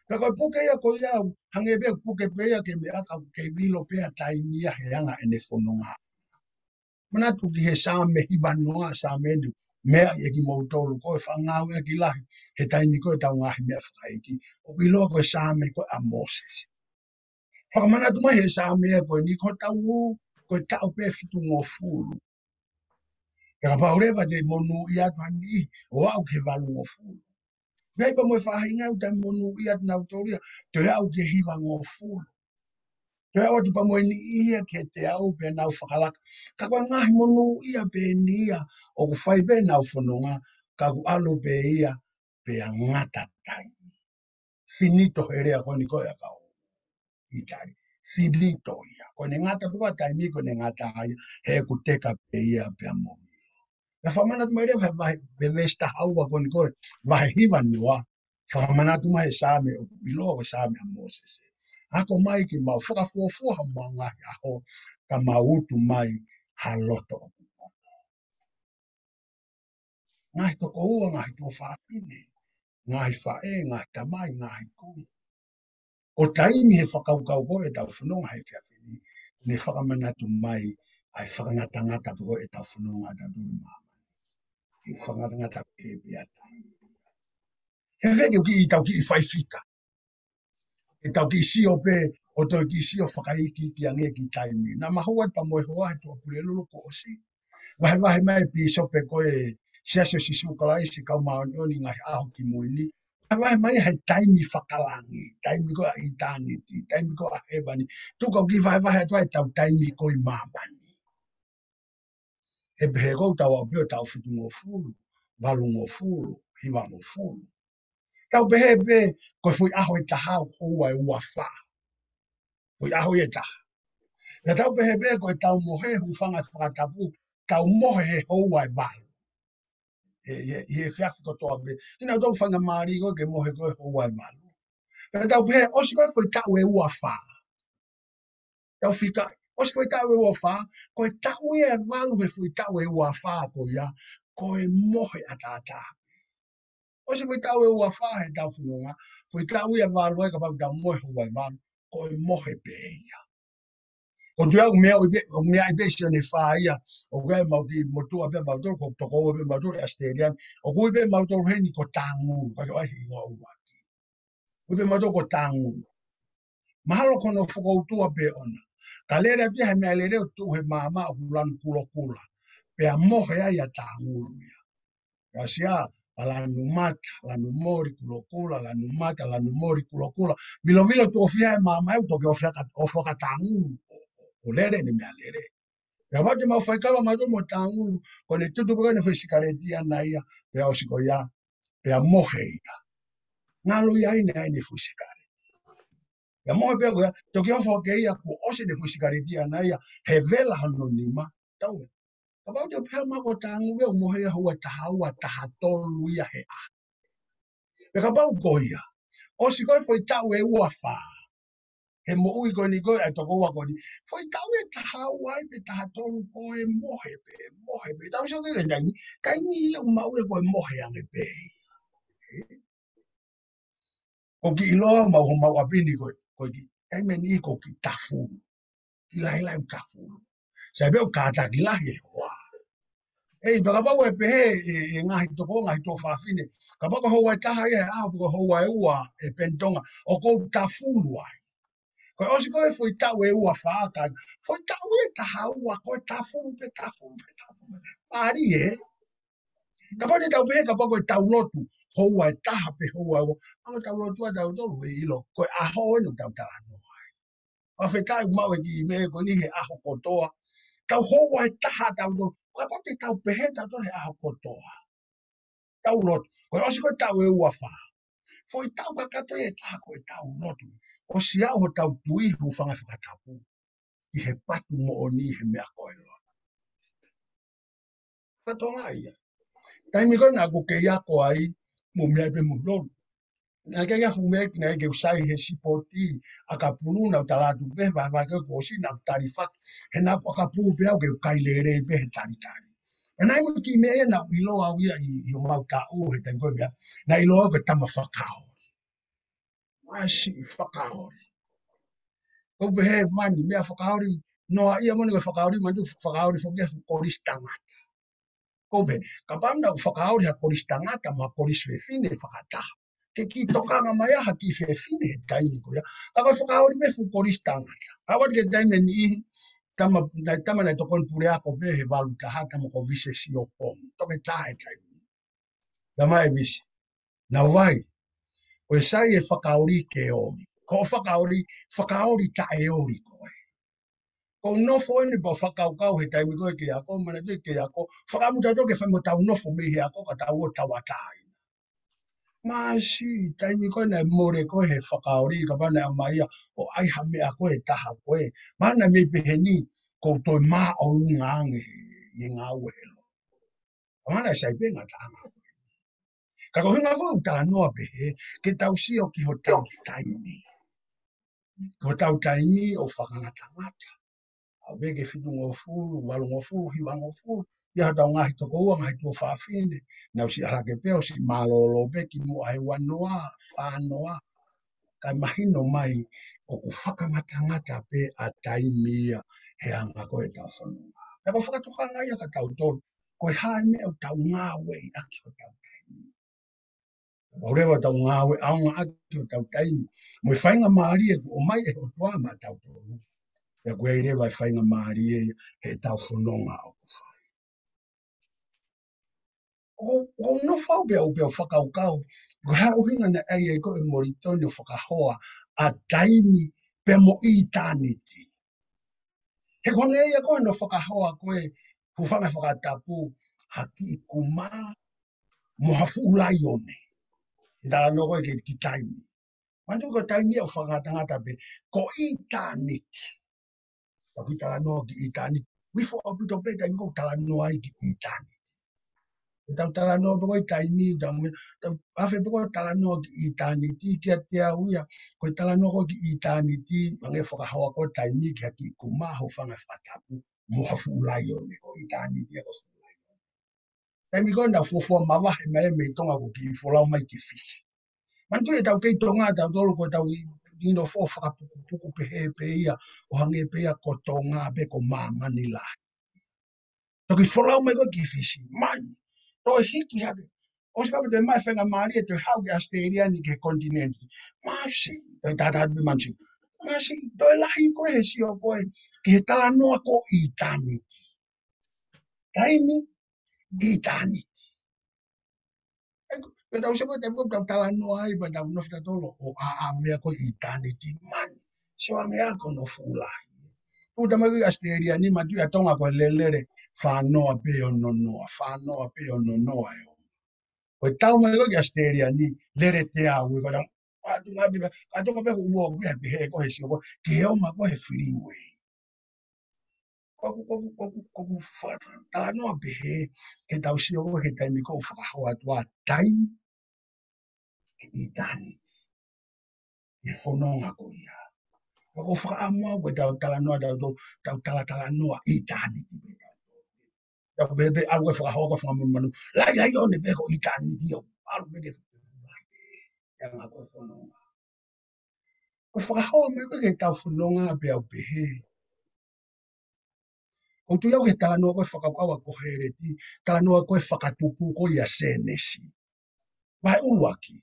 Pea ko e puke ia ko ia, hangē pē puke pē ia ke meʻa ka ʻoku kei vilo pē ʻa e taimi ia he anga ʻene fononga. Manatu ki he Saame hivanoa, Saame ʻeni, meʻa ʻi he kimoutolu ko e faʻa ngāueʻaki lahi, he taimi ko ē ʻetau ngaahi meʻa fakaʻeiki. ʻOku ʻiloa ko e Saame ko ē ʻa Mōsese. Fakamanatu mai he Saame ko eni ko e taʻu, ko e taʻu pē fitungofulu. Pea kapau leva te monūʻia atu ha niʻihi, ʻo aʻu ki he valungofulu. Pea ʻi ai pē mo e faʻahinga ʻoku taimi monūʻia atu nautolu ia, toe aʻu ki he hivangofulu. Toe aʻu atu pē mo e niʻihi ia ki he teau pea nau fakalaka. Ka ko e ngaahi monūʻia pē eni ia, ʻoku fai pē ʻenau fononga, ka ʻoku ʻalu pē ia, pea ngata taimi. Finito he lea ko eni ko ē ʻa e kau ʻItali. Finito ia. Ko ʻene ngata pē ko ē ʻa e taimi ko ʻene ngata ai, he ʻoku teka pē ia pea mo ia. Pea fakamanatu mai leva he vahe, he veesi taha ua ko eni ko ē, vahe hivanoa. Fakamanatu mai he Saame ʻoku ʻiloa ko e Saame ʻa Mōsese. Ako mai ke mau fakafuofua homau ngaahi ʻaho, ka mau utu mai ha loto ʻoku poto. Ngaahi tokoua, ngaahi tuofāfine, ngaahi faʻē, ngaahi tamai, ngaahi kui. Ko e taimi he fakakaukau ko ē ʻetau fononga he efiafi ni, ne fakamanatu mai ʻa e fakangatangata pē ko ē ʻetau fononga ʻatautolu ʻi māmani. ʻI he fakangatangata pē ʻa e taimi. He fēfē ke kiʻi, tau kiʻi fai fika. Ke tau kiʻi sio pē, ʻo toe kiʻi sio fakaikiiki ange ki he taimi. Naʻa mau ʻoatu pē mo e hoa he Tuʻapulelulu kuo ʻosi. Vahevahe mai pīsope ko ē Siasi ʻo Sīsū Kalaisi Kau Māʻoniʻoni ʻi he Ngaahi ʻAho Kimui Ni. Vahevahe mai he taimi fakalangi, taimi ko ē ʻa ʻitāniti, taimi ko ē ʻa hēvani. Tuku ke u kiʻi vahevahe atu ʻetau taimi ko ē ʻi māmani. He pehē ko ʻetau aʻu pē ʻo taʻu fitungofulu, valungofulu, hivangofulu. Tau pehē pē, ko e foʻi ʻaho ʻe taha ʻoku houa ʻe ua fā. Foʻi ʻaho ʻe taha. Pea tau pehē pē, ko ʻetau mohe, hūfanga he fakatapu, tau mohe he houa ʻe valu. ʻI he, ʻi he, ʻi he efiafi kotoa pē. Kinautolu faingamālie ko ē ke mohe ko ē houa ʻe valu. Pea tau pehē, ʻosi ko ē foʻi taʻu ʻe ua fā. Tau fika, ʻosi foʻi taʻu ʻe ua fā, ko e taʻu ia ʻe valu he foʻi taʻu ʻe ua fā ko ia, ko e mohe ʻataʻatā. ʻOsi foʻi taʻu ʻe ua fā he tau fononga, foʻi taʻu ia ʻe valu ai kapau tau mohe houa ʻe valu, ko e mohe pē ia. Ko e tuʻu ia ʻoku meʻa ʻi pē, ʻoku meʻa ʻi pē sione fā ia, ʻoku ʻi ai mau kiʻi motuʻa pē mautolu, ko e tokoua pē mautolu ʻi ʻAositelēlia, ʻoku ui pē mautolu heni ko Tāngulu, ka ke ʻai hingoa ʻuluaki. Ui pē mautolu ko Tāngulu. Mahalo ko hono fokoutua pē ʻona. Ka lele pē ia he meʻalele ʻo tuʻu he maama ʻoku lanu kulokula. Pea mohe ai ʻa Tāngulu ia. Ka sia, ʻa lanu mata, lanu moli kulokula, lanu mata, lanu moli kulokula. Vilovilo tuʻo fiha he maama ʻoku toki ʻofa ka, ʻofa ka Tāngulu. ʻO, ʻo, ʻo lele ʻene meʻalele. Pea ʻoua te mau faikava mautolu mo Tāngulu, ko ʻene tutu pē ko ē ʻene foʻi sikaleti ʻana ia, pea ʻosi ko ia, pea mohe ia. Ngalo ia ʻene, ʻene foʻi sikaleti. Pea mohe pē ko ia, toki ʻofa ke ia kuo ʻosi ʻene foʻi sikaleti ʻana ia, he vela hono nima, tau ia. Kapau te u pehē mai ko Tāngulu ia ʻoku mohe ia houa ʻe taha ua, taha tolu ia he ʻaho. Pea kapau ko ia, ʻosi ko ē foʻi taʻu ʻe ua fā. he moʻui ko eni ko ē ʻa e tokoua ko eni. Foʻi taʻu ʻe taha ua ai pe taha tolu ko e mohe pē, mohe pē. Tau sio ki he taimi, taimi ia ʻoku maʻu ia ko e mohe ange pē. Ko e kiʻi ʻiloa ʻoku maʻu homau ʻapi ni ko e, ko e kiʻi, taimi eni ko e kiʻi tafulu. Kiʻi lahilahi ʻoku tafulu. Sai pē ʻoku kātaki lahi e hoa. ʻEi, pea kapau ʻe pehē ʻe, ʻe ngaahi tokoua, ngaahi tuofāfine. Kapau ko e houa ʻe taha ia he ʻaho, pe ko e houa ʻe ua ʻe Penitonga, ʻoku ou tafulu ai. Ko e ʻosi ko e foʻi taʻu ʻe ua fā ka, foʻi taʻu ʻe taha ua ko e tafulu pē, tafulu pē, tafulu pē. Mālie. Kapau te tau pehē, kapau ko e tau lotu, houa ʻe taha pe houa ʻe ua. ʻA ko e tau lotu ʻa tautolu ʻe ʻilo, ko e ʻaho eni ʻoku tau talanoa ai. Fakafetaʻi ʻoku maʻu e kiʻi meʻa ko eni he ʻaho kotoa. Tau houa ʻe taha tautolu. Kapau te tau pehē tautolu he ʻaho kotoa. Tau lotu. Ko e ʻosi ko e taʻu ʻe ua fā. Foʻi taʻu kakato ʻe taha ko e tau lotu. ʻOsi aʻu hotau tui, hūfanga he fakatapu. ʻI he patu moʻoni he meʻa ko e lotu. Fatongia ia. Taimi ko ē naʻa ku kei ako ai, mo meʻa pē mo lolo. Naʻe ʻikai ha fuʻu meʻa naʻe ʻikai ke u sai he sipoti, ʻakapulu naʻa ku tala atu pē, vahevahe ko ē kuo ʻosi naʻa ku tali fatu. He naʻa ku ʻakapulu pē au ke u kai lelei pē he talitali. Pea naʻe ʻi ai mo e kiʻi meʻa ia naʻa ku ʻilo au ia ʻi, ʻi homau taʻu he taimi ko ē meʻa, naʻe ʻilo au ko e tama fakaoli. Masi fakaoli. Ko u pehē mani, meʻa fakaoli, noa ia mani ko e fakaoli, mani fakaoli foki he fuʻu kolisi tangata. Ko u pehē, kapau naʻa ku fakaoli ha kolisi tangata, mo ha kolisi fefine fakataha. Ke kiʻi tokanga mai ʻa ha kiʻi fefine he taimi ko ia. Ka ko e fakaoli pē fuʻu kolisi tangata. ʻAu atu ki he taimi ʻe niʻihi, tama, naʻe tama naʻe tokoni puleako pē he valu taha, tama ko Vise Siopongi. Toketā he taimi. Tama ʻe Vise. Naʻa ku vai. Ko e sai e fakaoli ke oli. Ko e fakaoli, fakaoli taʻe oli ko ē. Ko u nofo eni pea u fakakaukau he taimi ko ē ke ako, manatuʻi ke ako. Fakamuta tō ke fai mo tau nofo mei he ako ka tau ō tauʻatāina. Masi, taimi ko ē naʻe mole ko ē he fakaoli, kapau naʻe ʻomai ia ʻo ʻai ha meʻa ko ē taha ko ē. Mana mei pehē ni, ko u toe māʻolunga ange he, he ngāue he lotu. Mana sai pē ngataʻanga ko ē. Ka ko e ʻuhinga foki ʻoku talanoa pehē, ke tau sio ki hotau taimi. Ko hotau taimi ʻo fakangatangata. ʻAu pē ki he fitungofulu, valungofulu, hivangofulu. ʻI ai hotau ngaahi tokoua, ngaahi tuofāfine. Naʻa ku ʻosi ʻalu hake pē, ʻosi mālōlō pē, kimuʻa he uanoa, fānoa. Kae mahino mai, ʻoku fakangatangata pē ʻa e taimi ia he anga ko ē ʻetau fononga. Pea ko e fakatokanga ia kia tautolu, ko e hā e meʻa ʻoku tau ngāueʻaki hotau taimi. Pau leva ʻetau ngāue ʻaonga ʻaki hotau taimi. Mo e faingamālie kuo ʻomai ʻe he ʻOtua maʻa tautolu. Pea ʻoku ʻi ai leva e faingamālie ia heʻetau fononga ʻoku fai. ʻOku, ʻoku ou nofo au pea u, pea u fakakaukau. Ko e hā e ʻuhinga naʻe ʻai ai ko ē ʻe Molitoni ʻo fakahoa ʻa e taimi pea mo ʻitāniti. He ko e hangē ia ko ē hono fakahoa ko ē hūfanga he fakatapu ha kiʻi kuma mo ha fuʻu laione. Talanoa ko ē ki he kiʻi taimi. Manatuʻi ko e taimi ia ʻoku fakangatangata pē ko ʻitāniti. Ka ko e talanoa ki ʻitāniti. Ui fo ʻaupito pē taimi ko ē ʻoku talanoa ai ki ʻitāniti. Ko ʻetau talanoa pē ko e taimi, tau me, tau afe pē ko e talanoa ki ʻitāniti, kiate au ia, ko e talanoa ko ē ki ʻitāniti, hangē fakahoa ko e taimi ki ha kiʻi kuma, hūfanga he fakatapu, mo ha fuʻu laione ko ʻitāniti, ko e fuʻu laione. Taimi ko ē naʻa ku fuofua mavahe mai mei Tonga ʻoku ou kiʻi folau mai ki Fisi. Manatuʻi ʻetau kei Tonga, tautolu ko ʻetau ʻi, ʻi nofo fakapukupuku pehē pē ia, ʻo hangē pē ia ko Tonga pē ko māmani lahi. Toki folau mai ko ē ki Fisi, mani. Toe hiki hake. ʻOsi kapau te mai faingamālie, toe haʻu ki ʻAositelēlia ni ki he konitinēniti. Masi, toe tātātu pē mani. Masi, toe lahi ko ē he sio ko ē ki he talanoa ko ʻitāniti. Taimi, ʻitāniti. ʻE, pea tau sio ko e taimi ko ē ʻoku tau talanoa ai, pea tau nofo tautolu ʻo ʻaʻavea ko e ʻitāniti mani. Sio ange ā ko hono fuʻu lahi. Tuʻu mai ko ē ki ʻAositelēlia ni, manatuʻi ʻa Tonga ko e lele, lele, fānoa pē ʻo nonoa, fānoa pē ʻo nonoa ē. Ko e tau mai ko ē ki ʻAositelēlia ni, lele teau ē, ko e tau, ʻa Tonga pē, ʻa Tonga pē ko ua, ko e pehē ko ē he sio ko ē, ke ō mai ko ē he freeway. Ko ʻeku, ko ʻeku, ko ʻeku, ko ʻeku fakatalanoa pehē, ke tau sio ko ē he taimi ko ē ʻoku fakahoa atu ai ʻa e taimi, ki ʻitāniti. He fononga ko ia. Ka ʻoku ou fakaʻamu au ko ʻetau talanoa, tau, tau, tau talatalanoa ʻitāniti pē. Tau pehē pē ʻalu ko e fakahoa ko e fanga monumanu. Lailai ʻo ne pē ko ʻitāniti ʻo ʻalu pē ke ia ngā ko e fononga. Ko e fakahoa mai ko ē ke tau fononga pē au pehē. ʻOku ou tui au ki he talanoa ko e fakakaukau ʻa Koheleti, talanoa ko e fakatupu ko ia Sēnesi. Vahe ʻuluaki.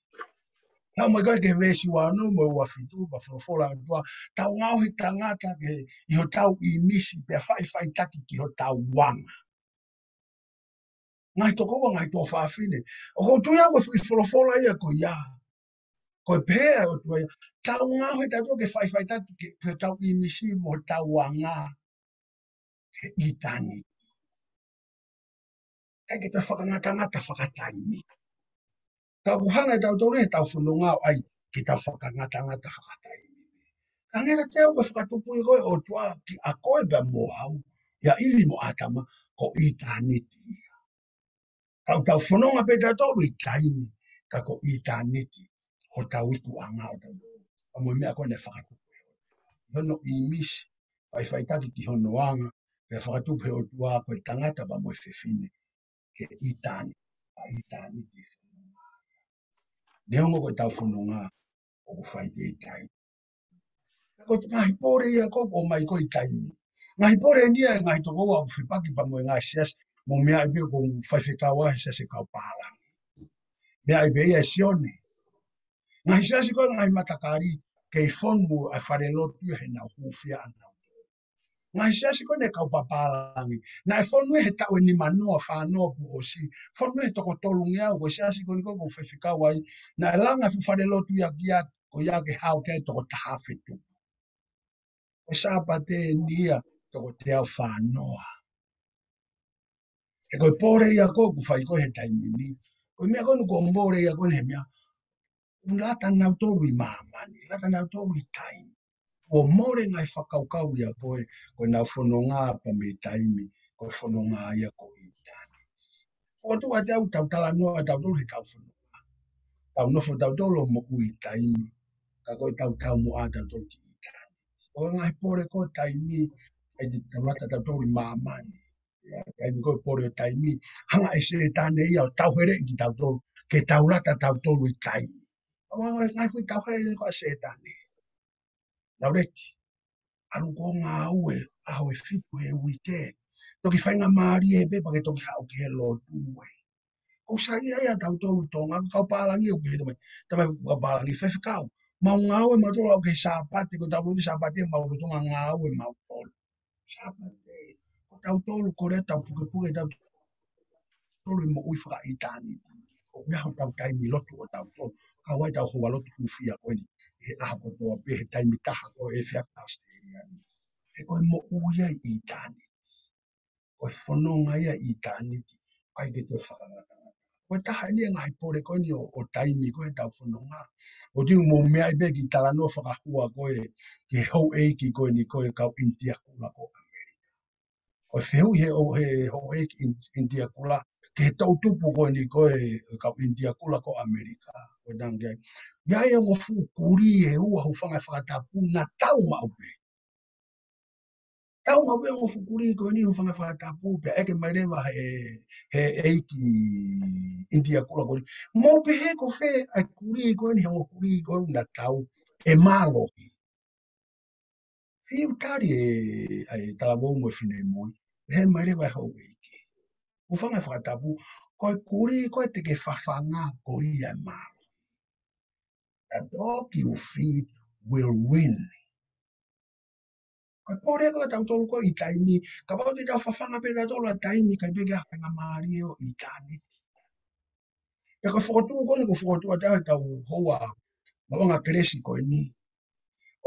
Tau mai ko ē ki he veesi ua ono mo e ua fitu, pea folofola ʻa e ʻOtua, tau ngaohi tangata ke ʻi hotau ʻīmisi pea faʻifaʻitaki ki hotau anga. Ngaahi tokoua, ngaahi tuofāfine. ʻOku ou tui au ko e foʻi folofola ia ko ia. Ko e pehē ʻa e ʻOtua ia. Tau ngaohi tautolu ke faʻifaʻitaki ki, ki hotau ʻīmisi mo hotau anga. He ʻitāniti. ʻIkai ke tau fakangatangata fakataimi. Ka ʻoku hanga ʻe tautolu he tau fononga ʻo ʻai ke tau fakangatangata fakataimi. Ka hangē ka te au ko e fakatupu ia ko e ʻOtua kiate koe pea mo au, ʻia ʻIvi mo ʻĀtama, ko ʻitāniti ia. Ka ʻoku tau fononga pē tautolu ʻi taimi, ka ko ʻitāniti hotau ikuʻanga ʻo tautolu. Ka mo e meʻa ko ē naʻe fakatupu ʻe he ʻOtua. ʻI hono ʻīmisi, faʻifaʻitaki ki hono anga, pea fakatupu ʻe he ʻOtua ko e tangata pea mo e fefine. Ke ʻitāniti, ʻa ʻitāniti fononga. Neongo ko ʻetau fononga, ʻoku fai pē ʻi taimi. Ko e ngaahi pole ia ko ē ʻoku ʻomai ko ē ʻi taimi. Ngaahi pole eni ia ʻa e ngaahi tokoua ʻoku fepaki pea mo e ngaahi siasi, mo e meʻa ʻi pē ʻoku faifekau ai he siasi kau pālangi. Meʻa ʻi pē ia ʻe Sione. Ngaahi siasi ko ē ngaahi matakali, kei fonu ʻa e falelotu ia he naʻa nau hūfia ʻa nautolu. Ngaahi siasi ko ē naʻe kau papālangi. Naʻe fonu ia he taʻu ʻe nima noa, fā noa kuo ʻosi. Fonu ia he toko tolungeau, ko e siasi ko eni ko ē ʻoku ou faifekau ai. Naʻe langa e fuʻu falelotu ia ki ai, ko ia ke hao ki ai e toko taha afe tupu. Ko e Sāpate eni ia toko teau fā noa. He ko e pole ia ko ē ʻoku fai ko ē he taimi ni. Ko e meʻa ko eni ko e pole ia ko eni he meʻa. ʻOku lata nautolu ʻi māmani, lata nautolu ʻi taimi. Kuo mole ngaahi fakakaukau ia ko ē, ko ʻenau fononga pea mei taimi, ko e fononga ia ko ʻitāniti. Fokotuʻu ʻa e tau, tau talanoa ʻa tautolu he tau fononga. Tau nofo tautolu ʻo moʻui ʻi taimi, ka ko e tau taumuʻa tautolu ki ʻitāniti. Ko e ngaahi pole ko ē taimi, ʻai ke tau lata tautolu ʻi māmani. Ia, taimi ko e pole ʻo taimi, hanga ʻe Sētane ia ʻo tauheleʻi kitautolu, ke tau lata tautolu ʻi taimi. ʻA, ngaahi, ngaahi foʻi tauhele ko ē ʻa Sētane. Nauleti, ʻalu ʻo ngāue, ʻaho ʻe fitu he uike. Toki faingamālie pē pea ke toki haʻu ki he lotu ē. ʻOku sai ia ʻia tautolu Tonga, kau pālangi ʻoku ke tamai, tamai kau pālangi faifekau. Mau ngāue mautolu ʻo aʻu ki he Sāpate, ko ʻetau lotu Sāpate, mau lolotonga ngāue mautolu. Sāpate, ko tautolu ko ē tau pukepuke tautolu ʻi he moʻui fakaʻitāniti. ʻOku ʻi ai hotau taimi lotu ʻo tautolu. Kau ai ʻetau houa lotu hūfia ko eni. He ʻaho kotoa pē he taimi taha ko ē ʻi he ʻAositelēlia ni. He ko e moʻui ia ʻi ʻitāniti. Ko e fononga ia ʻi ʻitāniti, ʻikai ke toe fakangatangata. Ko e taha eni e ngaahi pole ko eni ʻo, ʻo taimi ko ē he tau fononga. ʻOku ou tui ʻoku mou meaʻi pē e kiʻi talanoa fakahua ko ē ki he houʻeiki ko eni ko ē kau ʻInitia Kula ko ʻAmelika. Ko e fehuʻi he, ʻo, he houʻeiki ʻIn-, ʻInitia Kula, ki he toʻutupu ko eni ko ē kau ʻInitia Kula ko ʻAmelika. Ko e tangi ai. ʻI ai e ongo fuʻu kulī ʻe ua hūfanga he fakatapu naʻa tau maʻu pē. Tau maʻu pē e ongo fuʻu kulī ko eni hūfanga he fakatapu pea ʻeke mai leva he, he ʻeiki ʻInitia Kula ko eni. Mou pehē ko fē ʻa e kulī ko eni, he ongo kulī ko eni naʻa tau ʻe mālohi. Fiu tali ʻe, ʻa e talavou mo e finemui. Pehē mai leva e houʻeiki. Hūfanga he fakatapu, ko e kulī ko ē te ke fafanga ko ia ʻe mālohi. The dog you feed will win. Ko e pole ko ē ʻa tautolu ko ē ʻi taimi, kapau te tau fafanga pē tautolu ʻa taimi, ʻikai pē ke ʻi ai ha faingamālie ʻo ʻitāniti. Pea ko e fokotuʻu ko eni, ko e fokotuʻu ʻa tautolu ʻetau houa maʻuʻanga kelesi ko eni.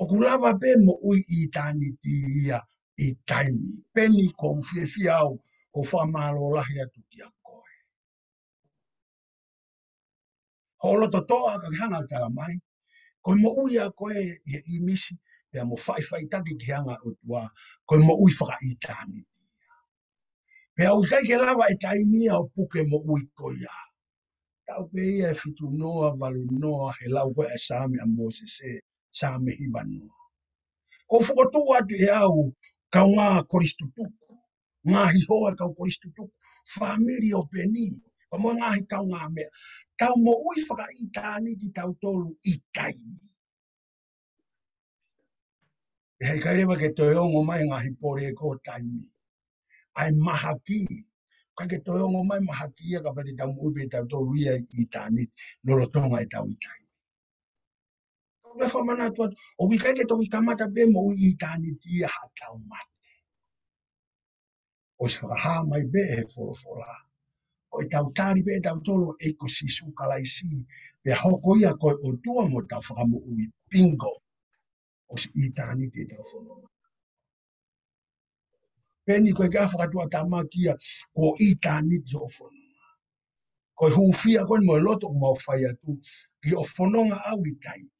ʻOku lava pē moʻui ʻitāniti ia ʻi taimi. Peni, ʻoku ou fiefia au, ʻoku ou fakamālō lahi atu kiate koe. Hoʻo loto toʻa ka ke hanga ʻo tala mai. Ko e moʻui ʻa koe ʻi he ʻīmisi, pea mo faʻifaʻitaki ki he anga ʻo e ʻOtua, ko e moʻui fakaʻitāniti ia. Pea ʻoku ʻikai ke lava ʻe taimi ia ʻo puke moʻui ko ia. Tau pē ia ʻe fitu noa, valu noa, he lau ko ē ʻa e Saame ʻa Mōsese, Saame hiva noa. Ko u fokotuʻu atu ʻe au, kaungā Kolisi Tutuku, ngaahi hoa e kau Kolisi Tutuku, fāmili ʻo Peni, pea mo e ngaahi kaungāmeʻa, tau moʻui fakaʻitāniti tautolu ʻi taimi. ʻE heʻikai leva ke toe ongo mai ngaahi pole ko taimi. ʻA e mahaki, ʻikai ke toe ongo mai mahaki ia kapau te tau moʻui pē tautolu ia ʻi ʻitāniti, lolotonga ʻetau ʻi taimi. Ko e fakamanatu atu, ʻoku ʻikai ke toki kamata pē moʻui ʻitāniti ia haʻatau mate. ʻOsi fakahā mai pē ʻe he folofola, ko ʻetau tali pē ʻe tautolu ʻEiki ko Sīsū Kalaisi, pea hoko ia ko e ʻOtua mo hotau Fakamoʻui, bingo. ʻOsi ʻitāniti ʻetau fononga. Peni, ko e kau fakatuʻatamaki ia, ko ʻitāniti hoʻo fononga. Ko e hūfia ko eni mo e loto ʻoku mau fai atu, ʻi hoʻo fononga ʻau ʻi taimi.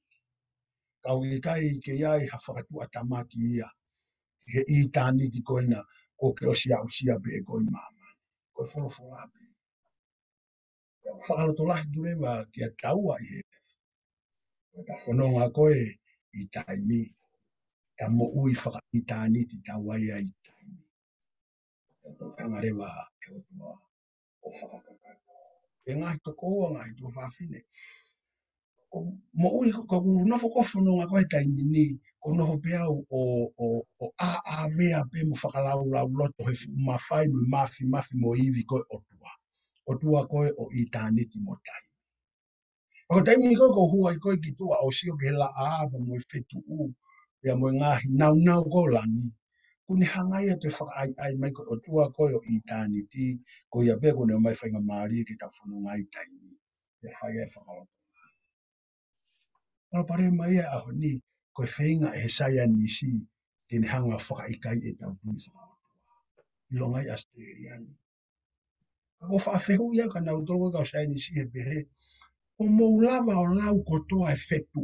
Ka ʻoku ʻikai ke ʻi ai ha fakatuʻatamaki ia ʻi he ʻitāniti ko ena kuo ke ʻosi aʻusia pē ʻe koe ʻi māmani. Ko e folofola pē. Pea ʻoku fakalotolahi atu leva kia taua ʻi he, ko ʻetau fononga ko ē ʻi taimi, tau moʻui fakaʻitāniti taua ia ʻi taimi. Pea toki hanga leva ʻe he ʻOtua ʻo fakakakato. Pea ngaahi tokoua, ngaahi tuofāfine, ko e moʻui ko, ko ʻeku nofo ko ē fononga ko ē he taimi ni, ko e nofo pē au ʻo, ʻo, ʻo ʻāʻāvea pē mo fakalaulauloto he fuʻu mafai mo e māfimafi mo e ivi ko ē ʻo e ʻOtua. ʻOtua ko ē ʻo ʻitāniti mo taimi. Ko e taimi ko ē ʻoku ou hū ai ko ē ki tuʻa ʻo sio ki he laʻā pea mo e fetuʻu, pea mo e ngaahi naunau ko ē ʻo langi, ʻoku ne hanga ia ʻo toe fakaʻaiʻai mai ko e ʻOtua ko ē ʻo ʻitāniti, ko ia pē ʻoku ne ʻomai faingamālie ke tau fononga ʻi taimi, pea fai ai e fakalotolahi. Palopalema ia ʻaho ni, ko e feinga ʻe he saienisi ke ne hanga ʻo fakaʻikaiʻi ʻetau tui fakaʻotua. ʻIlonga ʻi ʻAositelēlia ni. Ka ʻoku ou faʻa fehuʻi au kia nautolu ko e kau saienisi he pehē, ʻoku mou lava ʻo lau kotoa e fetuʻu?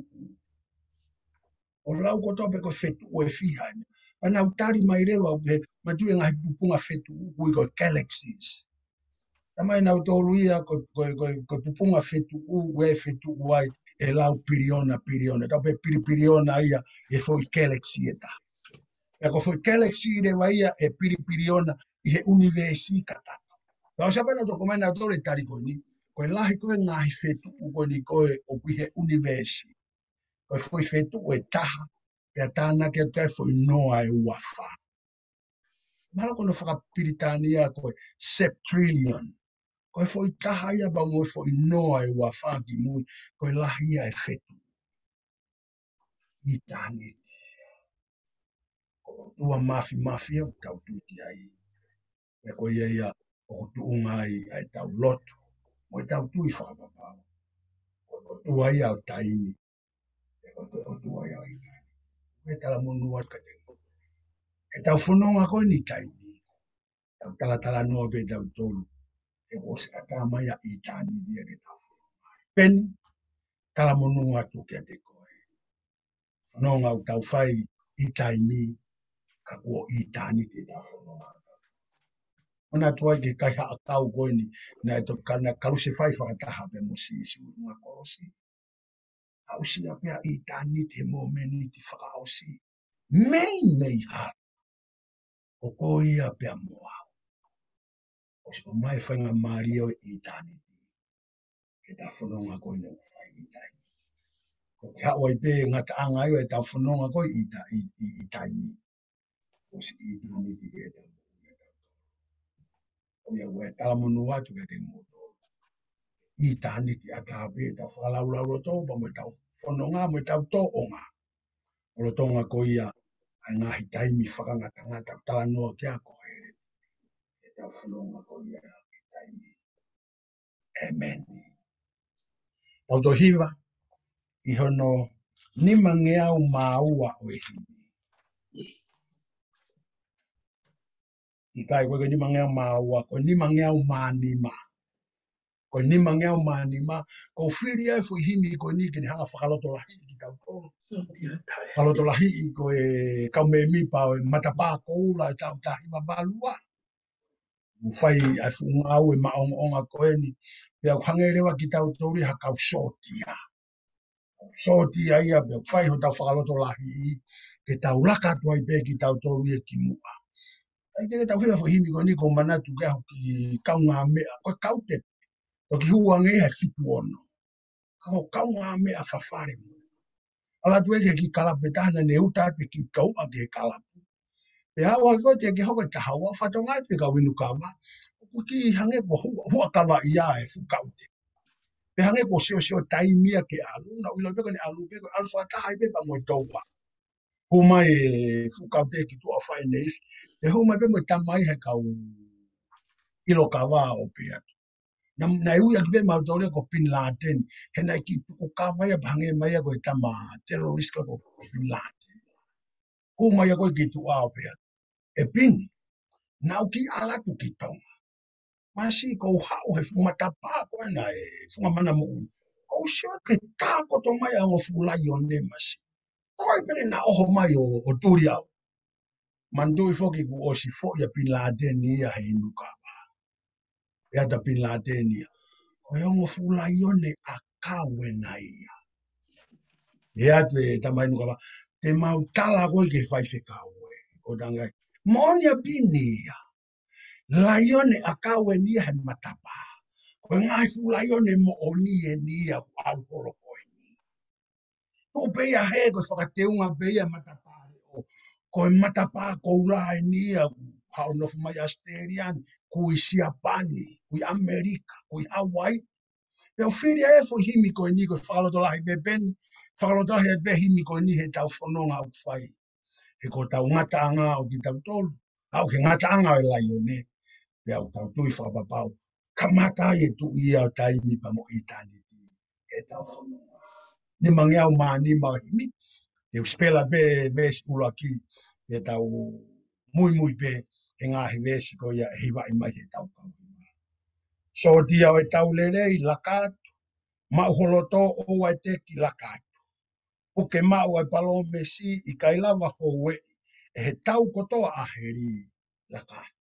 ʻO lau kotoa pē ko e fetuʻu ʻe fiha eni? Pea nau tali mai leva ʻo pehē, mou tui e ngaahi pupunga fetuʻu ʻoku ui ko e galaxies. Talamai ʻe nautolu ia ko e, ko e, ko e, ko e pupunga fetuʻu, ʻoku ʻi ai e fetuʻu ʻe lau piliona, piliona. Tau pehē pilipiliona ia e foʻi galaxy ʻe taha. Pea ko e foʻi galaxy leva ia ʻe pilipiliona ʻi he ʻunivēsi kātoa. Pea ʻosi pē nautolu, ko e meʻa nautolu ʻe tali ko eni, ko e lahi ko ē e ngaahi fetuʻu ko eni ko ē ʻoku ʻi he ʻunivēsi, ko e foʻi fetuʻu ʻe taha, pea tānaki atu ki ai e foʻi noa ʻe ua fā. Mahalo ko hono fakapilitānia ko e septillion. Ko e foʻi taha ia pea mo e foʻi noa ʻe ua fā kimui, ko e lahi ia e fetuʻu. ʻItāniti. Ko e ʻOtua māfimafi ia ʻoku tau tui ki ai. Pea ko ia ia ʻoku tuʻunga ai ʻa ʻetau lotu mo ʻetau tui fakapapau. Ko e ʻOtua ia ʻo taimi. Pea ko e ʻOtua ia ʻo ʻitāniti. Pea talamonū atu kiate koe. ʻEtau fononga ko eni ʻi taimi, tau talatalanoa pē tautolu, he kuo ʻosi ʻatā mai ʻa ʻitāniti ia ke tau fononga ai. Peni, talamonū atu kiate koe. Fononga ʻoku tau fai ʻi taimi, ka kuo ʻitāniti ʻetau fononga. Manatuʻi ki he kaihaʻa kau ko eni naʻe toki kana kalusefai fakataha pea mo Sīsū ʻi he kolosi. Aʻusia pē ʻa ʻitāniti he momeniti fakaʻosi. Meimei hala, ko koe ia pea mo au. ʻOsi ʻomai e faingamālie ʻo e ʻitāniti ke tau fononga ko eni ʻoku fai ʻi taimi. Ko e haʻu ai pē ngataʻanga ia ʻetau fononga ko ē ʻi ta-, ʻi, ʻi, ʻi taimi. ʻOsi ʻitāniti pē ʻetau. Ko ia ʻoku ou talamonū atu kiate kimoutolu. ʻItāniti ʻatā pē ʻetau fakalaulauloto pea mo ʻetau fononga mo ʻetau tōʻonga. ʻO lolotonga ko ia ʻa e ngaahi taimi fakangatangata ʻoku talanoa ki ai ko ē ʻetau fononga ko ia ʻi taimi. ʻĒmeni. Tau toe hiva ʻi hono nimangeau mā ua ʻo e himi. ʻIkai, ʻoku ʻikai ko e nimangeau mā ua, ko e nimangeau mā nima. Ko e nimangeau mā nima, ʻoku ou fili ai e foʻi himi ko eni ke ne hanga ʻo fakalotolahiʻi kitautolu. Fakalotolahiʻi ko e kau mēmipa ʻo e matapā koula ʻo e taʻu taha hiva valu ua. ʻOku fai ai e fuʻu ngāue maʻongoʻonga ko eni, pea ʻoku hangē leva kitautolu ia ha kau sōtia. Sōtia ia, pea ʻoku fai hotau fakalotolahiʻi, ke tau laka atu ai pē kitautolu ia ki muʻa. ʻAi ke tau hea foʻi himi ko eni ko Manatu ke ahu ki Kaungāmeʻa, ko e kaute. Toki hū ange ia he fitu ono. Ka ko Kaungāmeʻa fafale mo. ʻAlu atu ē ki he kiʻi kalapu ʻe taha naʻa ne uta atu e kiʻi touʻa ki he kalapu. Pea aʻu ā ko ē ke hoko e taha ua, fatongia atu e kau inu kava. ʻOku kiʻi hangē ko e hua, hua kava ia e fuʻu kaute. Pea hangē ko e siosio taimi ia ke ʻalu, naʻa ku ʻilo pē ko ʻene ʻalu pē, ko e ʻalu fakataha ai pē pea mo e touʻa. Hū mai e fuʻu kaute ki tuʻa ʻo fai e neifi. Pea hū mai pē mo e tamai he kau ʻilo kava ʻo pehē atu. Naʻa, naʻe ui ʻaki pē mautolu ia ko Bin Laden. He naʻe kiʻi tuku kava ia pea hangē mai ia ko e tama terrorist ko, ko Bin Laden. Hū mai ia ko ē ki tuʻa ʻo pehē atu, ʻE Pini, naʻa ku kiʻi ʻalu atu ki Tonga. Masiʻi, kuo u haʻu he fuʻu matapā ko ena e funga mana moʻui. Kuo u sio ki he takoto mai ʻa e ongo fuʻu laione, masiʻi. Ko e pele naʻe ʻoho mai ʻo, ʻo tuli au. Manatuʻi foki kuo ʻosi foʻi ʻa Bin Laden ia he inu kava. Pehē atu ʻa Bin Laden ia, ko e ongo fuʻu laione ʻakau ena ia. Pehē atu e tama inu kava, te mau tala koe ki he faifekau ē. Ko e tangai, moʻoni ʻa Pini ia. Laione ʻakau eni ia he matapā. Ko e ngaahi fuʻu laione moʻoni eni ia kuo ʻalu holo ko eni. Tuʻu pē ia hē, ko e fakateunga pē ia matapā leʻo. Ko e matapā koula eni ia, kuo haʻu nofo mai ʻAositelēlia ni, kui Siapani, kui ʻAmelika, kui Hauaiʻi. Pea u fili e foʻi himi ko eni, ko e fakalotolahi pē peni, fakalotolahi pē himi ko eni heʻetau fononga ʻoku fai. He ko hotau ngataʻanga ʻo kitautolu, aʻu ki he ngataʻanga ʻo e laione, pea ʻoku tau tui fakapapau, kamata ai e Tuʻi ia ʻo taimi pea mo ʻitāniti heʻetau fononga. Nimangeau mā nima himi, te u sipela pē veesi ʻuluaki, te tau muimui pē he ngaahi veesi ko ia ʻe hivaʻi mai heʻetau kau hiva. Sōtia ʻo e tau lelei, laka atu, maʻu ho loto ʻoua ʻe teki, laka atu. Puke maʻu ʻa e palōmesi, ʻikai lava houeʻi ʻe he tau kotoa ʻa heli, laka atu.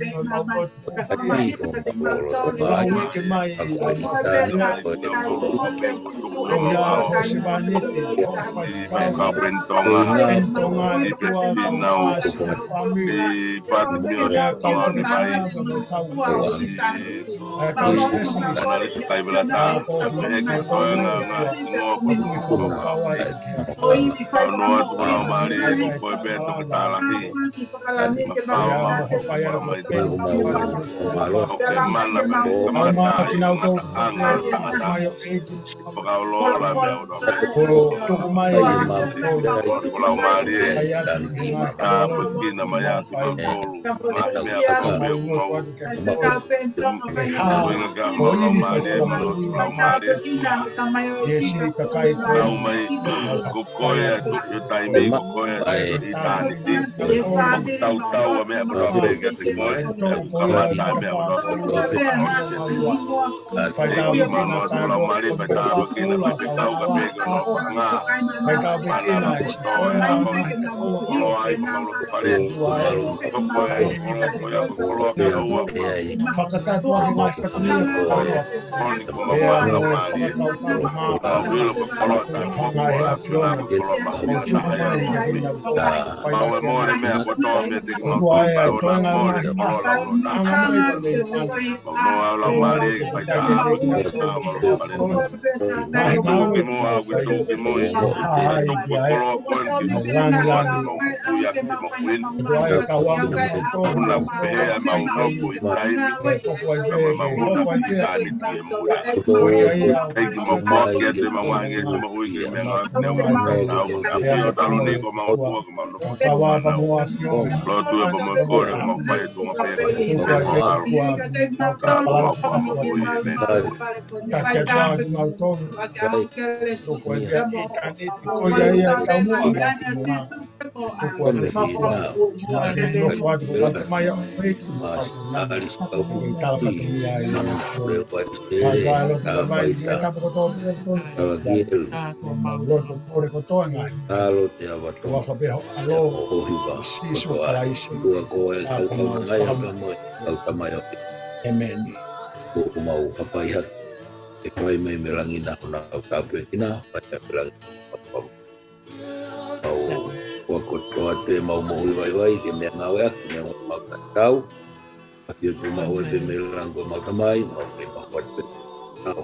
Ko koe ʻa e tuʻi ʻo taimi, ko koe ʻa e ʻitāniti. Tautau ʻa e meʻa kotoa pē kiate koe, ʻoku kamata ʻa e meʻa kotoa pē. ʻEiki, mālō atu ʻa e Laumālie, pea tāpuekina, pea fekauʻaki pē ki hono paʻanga. Mana kotoa ʻe ʻaho, koloa ai, mālō ko pale. Ko koe ʻa e koloa, ko ia ko e koloa ke ua. Fakataha ʻa e ngaahi fatongia. Koni ko mālō Laumālie. Ka ʻilo ko e koloa taʻe moʻoni, ko e koloa mahuʻinga taha ia. Mau ʻe mole meʻa kotoa meiate kimoutolu, pea ʻoua naʻa mole koloa lau ʻoua naʻa. Mau ʻoua Laumālie ke fai tāpuekina, mālō ko pale. Mau tuku ki muʻa, au ke tuku ki mui. Tuku koloa ko eni ki muʻa. Ia ke mo kuini. Una pehē ʻa mau nofo ʻi taimi. Ka mau nofo ʻi taimi ke mula. ʻEiki mau koke te mau ange te mau ui ke meʻa ngā neu mau nau. Ka pio talo ni ko mau tua ko mau nofo. Lotu e ko mau kole ko mau fai e tunga pē. Ko mau alo. Ka ko mau pa mau ui e meʻa. Ka ke pā ki mau tonu. Ko e pia i tani ti ko ia ia tau mua. ʻEmeni. Ko mau hapai hake, ʻe fai mai mei langi na, ʻo nau tāpuekina, fai mai mei langi na. Au, ua kotoa te mau moʻui vaivai, ke meʻa ngāueʻaki, meʻa ngāue mau tatau. ʻAfio tu mau e pē mei langi ko mau Tamai, mau ke mau atu pē. Au,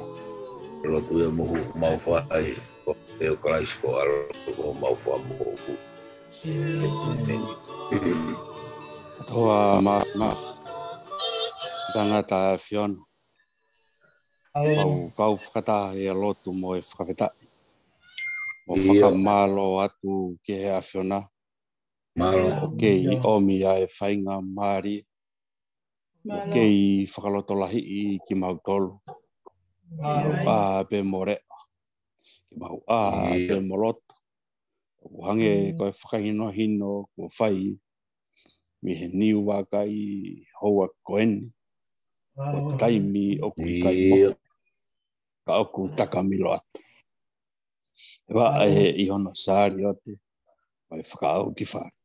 lotu ia mohu mau fai, ko e ʻo Kalaisi ko ʻAlo ko mau fai mohu. ʻEmeni. Toa ma, ma. Tangata ʻAfiona. Mau kau fakataha ʻi he lotu mo e fakafetaʻi. Mo fakamālō atu ki he ʻAfiona. ʻO kei ʻomi ʻa e faingamālie. ʻO kei fakalotolahiʻi kimautolu. Mau ʻā pē mo leʻo. Ke mau ʻā pē mo loto. ʻOku hangē ko e fakahinohino kuo fai mei he niu vakai houa ko eni. Ko e taimi ʻoku ʻikai mo. Ka ʻoku takamilo atu. ʻE vaʻe ʻi hono saliote, ʻo fakaʻau ki fale.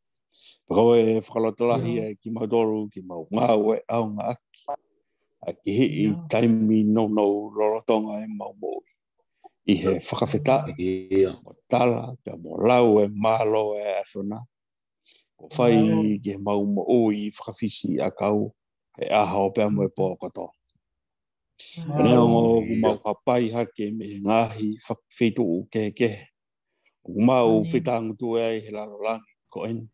Pea ko e fakalotolahi ʻa kimautolu ke mau ngāue ʻaonga ʻaki. ʻA e kihiʻi taimi nounou lolotonga ʻemau moʻui. ʻI he fakafetaʻi, mo tala, pea mo lau e mālō e ʻAfiona. Kuo fai ki he mau moʻui fakafisi ʻakau, he ʻaho pea mo e pō kotoa. Pea neongo ʻoku mau hapai hake mei he ngaahi fak-, feituʻu kehekehe. ʻOku mau fetāngutu ai he lalo langi ko eni.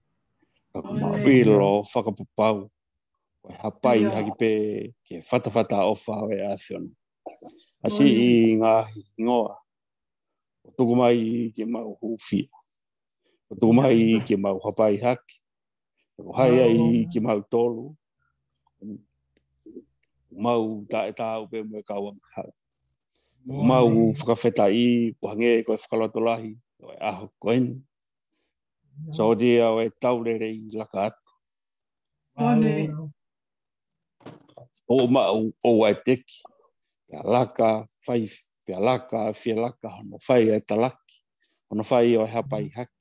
Ka ʻoku mau ʻilo fakapapau. Ko e hapai hake pē ki he fatafata ʻofa ʻo e ʻAfiona. ʻA siʻi ngaahi hingoa. ʻO tuku mai ke mau hūfia. ʻO tuku mai ke mau hapai hake. ʻO hai ai kimautolu. Mau taʻetaau pē mo e kau angahala. Mau fakafetaʻi, ʻo hangē ko e fakalotolahi, ʻo e ʻaho ko eni. Sōtia ʻo e tau lelei laka atu. ʻO maʻu ʻo ʻai teki. Pea laka, fai, pea laka, fie laka, hono fai e talaki. Hono fai ʻo e hapai hake.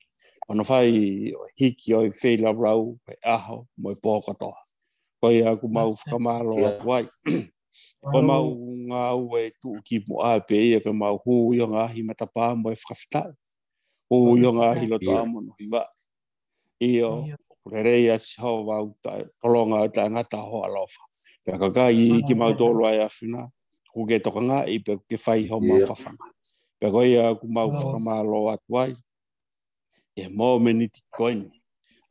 Hono fai ʻo e hiki ʻo e feilaulau, e ʻaho, mo e pō kotoa. Ko ia ʻoku mau fakamālō atu ai. Ko mau ngāue tuʻukimuʻa pē ia ko mau hū ʻi ho ngaahi matapā mo e fakafetaʻi. Hū ʻi ho ngaahi lotoʻā mo hono hiva. ʻIo, ʻoku lelei ʻa Sihova ʻoku taʻe, tolonga ʻo taʻengata ho ʻaloʻofa. Pea kakai kimautolu ʻa e ʻAfiona, ʻoku ke tokangaʻi pea ʻoku ke fai homau fafanga. Pea ko ia ʻoku mau fakamālō atu ai. ʻI he mōmeniti ko eni.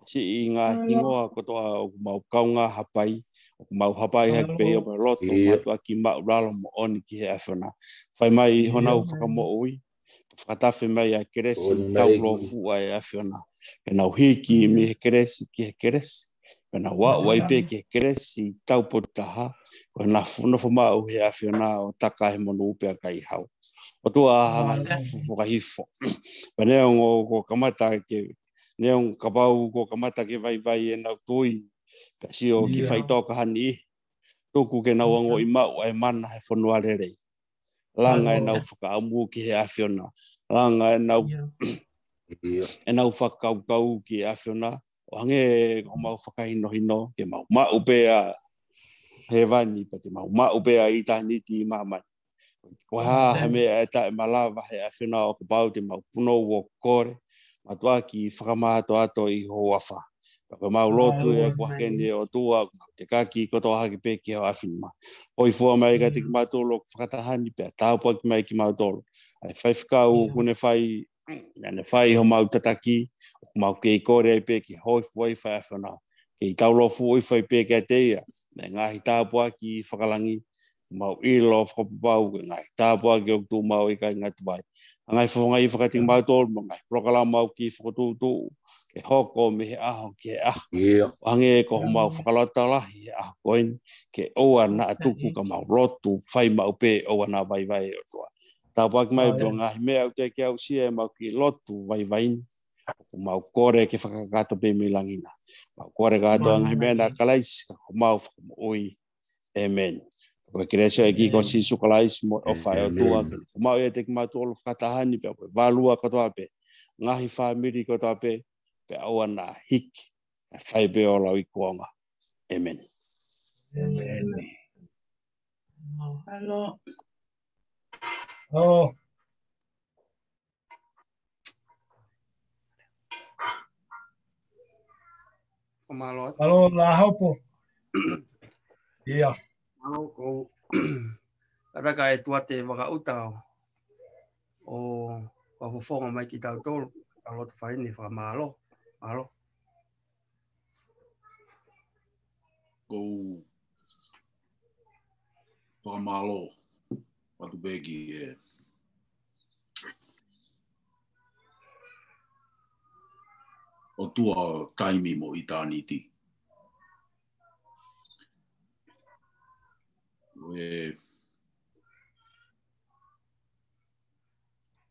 Siʻi ngaahi hingoa kotoa ʻoku mau kaungā hapai, ʻoku mau hapai hake pē ʻi hoʻomau lotu, mātuʻaki maʻulalo moʻoni ki he ʻAfiona. Fai mai honau fakamoʻui, fakatafe mai ʻa e kelesi taulōfuʻu ʻa e ʻAfiona. Ke nau hiki mei he kelesi ki he kelesi. Ke nau aʻu ai pē ki he kelesi taupotu taha. Ko e nofo, nofo maʻu he ʻAfiona ʻo taka he monū pea ʻikai hau. ʻOtua hanga ʻo fakahifo. Pea neongo kuo kamata ke, neongo kapau kuo kamata ke vaivai ʻenau tui. Pea sio ki faʻitoka ha niʻihi. Tuku ke nau ongoʻi maʻu ʻa e mana he fonua lelei. Langa ʻenau fakaʻamu ki he ʻAfiona. Langa ʻenau, ʻenau fakakaukau ki he ʻAfiona. ʻO hangē ko homau fakahinohino, ke mau maʻu pē ʻa hēvani, pea te mau maʻu pē ʻa ʻitāniti ʻi māmani. Ko e hā ha meʻa ʻe taʻemalava he ʻAfiona ʻo kapau te mau punou ʻo kole, mātuʻaki fakamātoato ʻi ho huafa. Pea ko ʻemau lotu ʻe ʻoku hake ni ʻOtua, ʻoku mau tekaki kotoa hake pē ki ho ʻAfio ni. ʻOi fua mai kiate kimautolu ʻoku fakataha ni pea tāpuaki mai kimautolu. ʻA e faifekau ʻoku ne fai Naʻa ne fai homau tataki, ʻoku mau kei kole ai pē ke hōifua ʻi he ʻAfiona. Kei tau lofuʻi fai pē kiate ia, mei he ngaahi tāpuaki fakalangi, mau ʻilo fakapapau, ko e ngaahi tāpuaki ʻoku tuʻu maʻu ʻi he kāinga Tuvalu. ʻA e ngaahi fofonga ʻi fakatiki mautolu, mo e ngaahi polokalama ʻoku kei fokotuʻutuʻu, ke hoko mei he ʻaho ki he ʻaho. ʻIo. ʻO hangē ko homau fakalotolahi he ʻaho ko eni, ke ʻoua naʻa tuku ka mau lotu, fai maʻu pē ʻoua naʻa vaivai ʻe ʻOtua. Tāpuaki mai pē ʻa e ngaahi meʻa ʻoku teʻeki ke aʻusia ʻe mau kiʻi lotu vaivai ni. ʻOku mau kole ke fakakakato pē mei langi na. Mau kole kātoa ngaahi meʻa na Kalaisi, ka ko homau fakamoʻui. ʻĒmeni. Ko e kelesi ʻa e ʻEiki ko Sīsū Kalaisi mo e ʻofa ʻa e ʻOtua, ke nofo maʻu ʻiate kimautolu fakataha ni pea mo e valua kotoa pē. Ngaahi fāmili kotoa pē, pea ʻoua naʻa hiki. Kae fai pē ʻo lauikuonga. ʻĒmeni. ʻĒmeni. Mālō. Mālō. Mālō, Lahopo. ʻIo. Mālō, ʻoku ou kātaki ʻe ʻOtua te vakaʻuta ʻo, ʻo fakafofonga mai kiate kitautolu, ʻa e lotu fai ni fakamālō. Mālō. ʻOku ou fakamālō atu pē ki he ʻOtua ʻo taimi mo ʻitāniti. ʻOku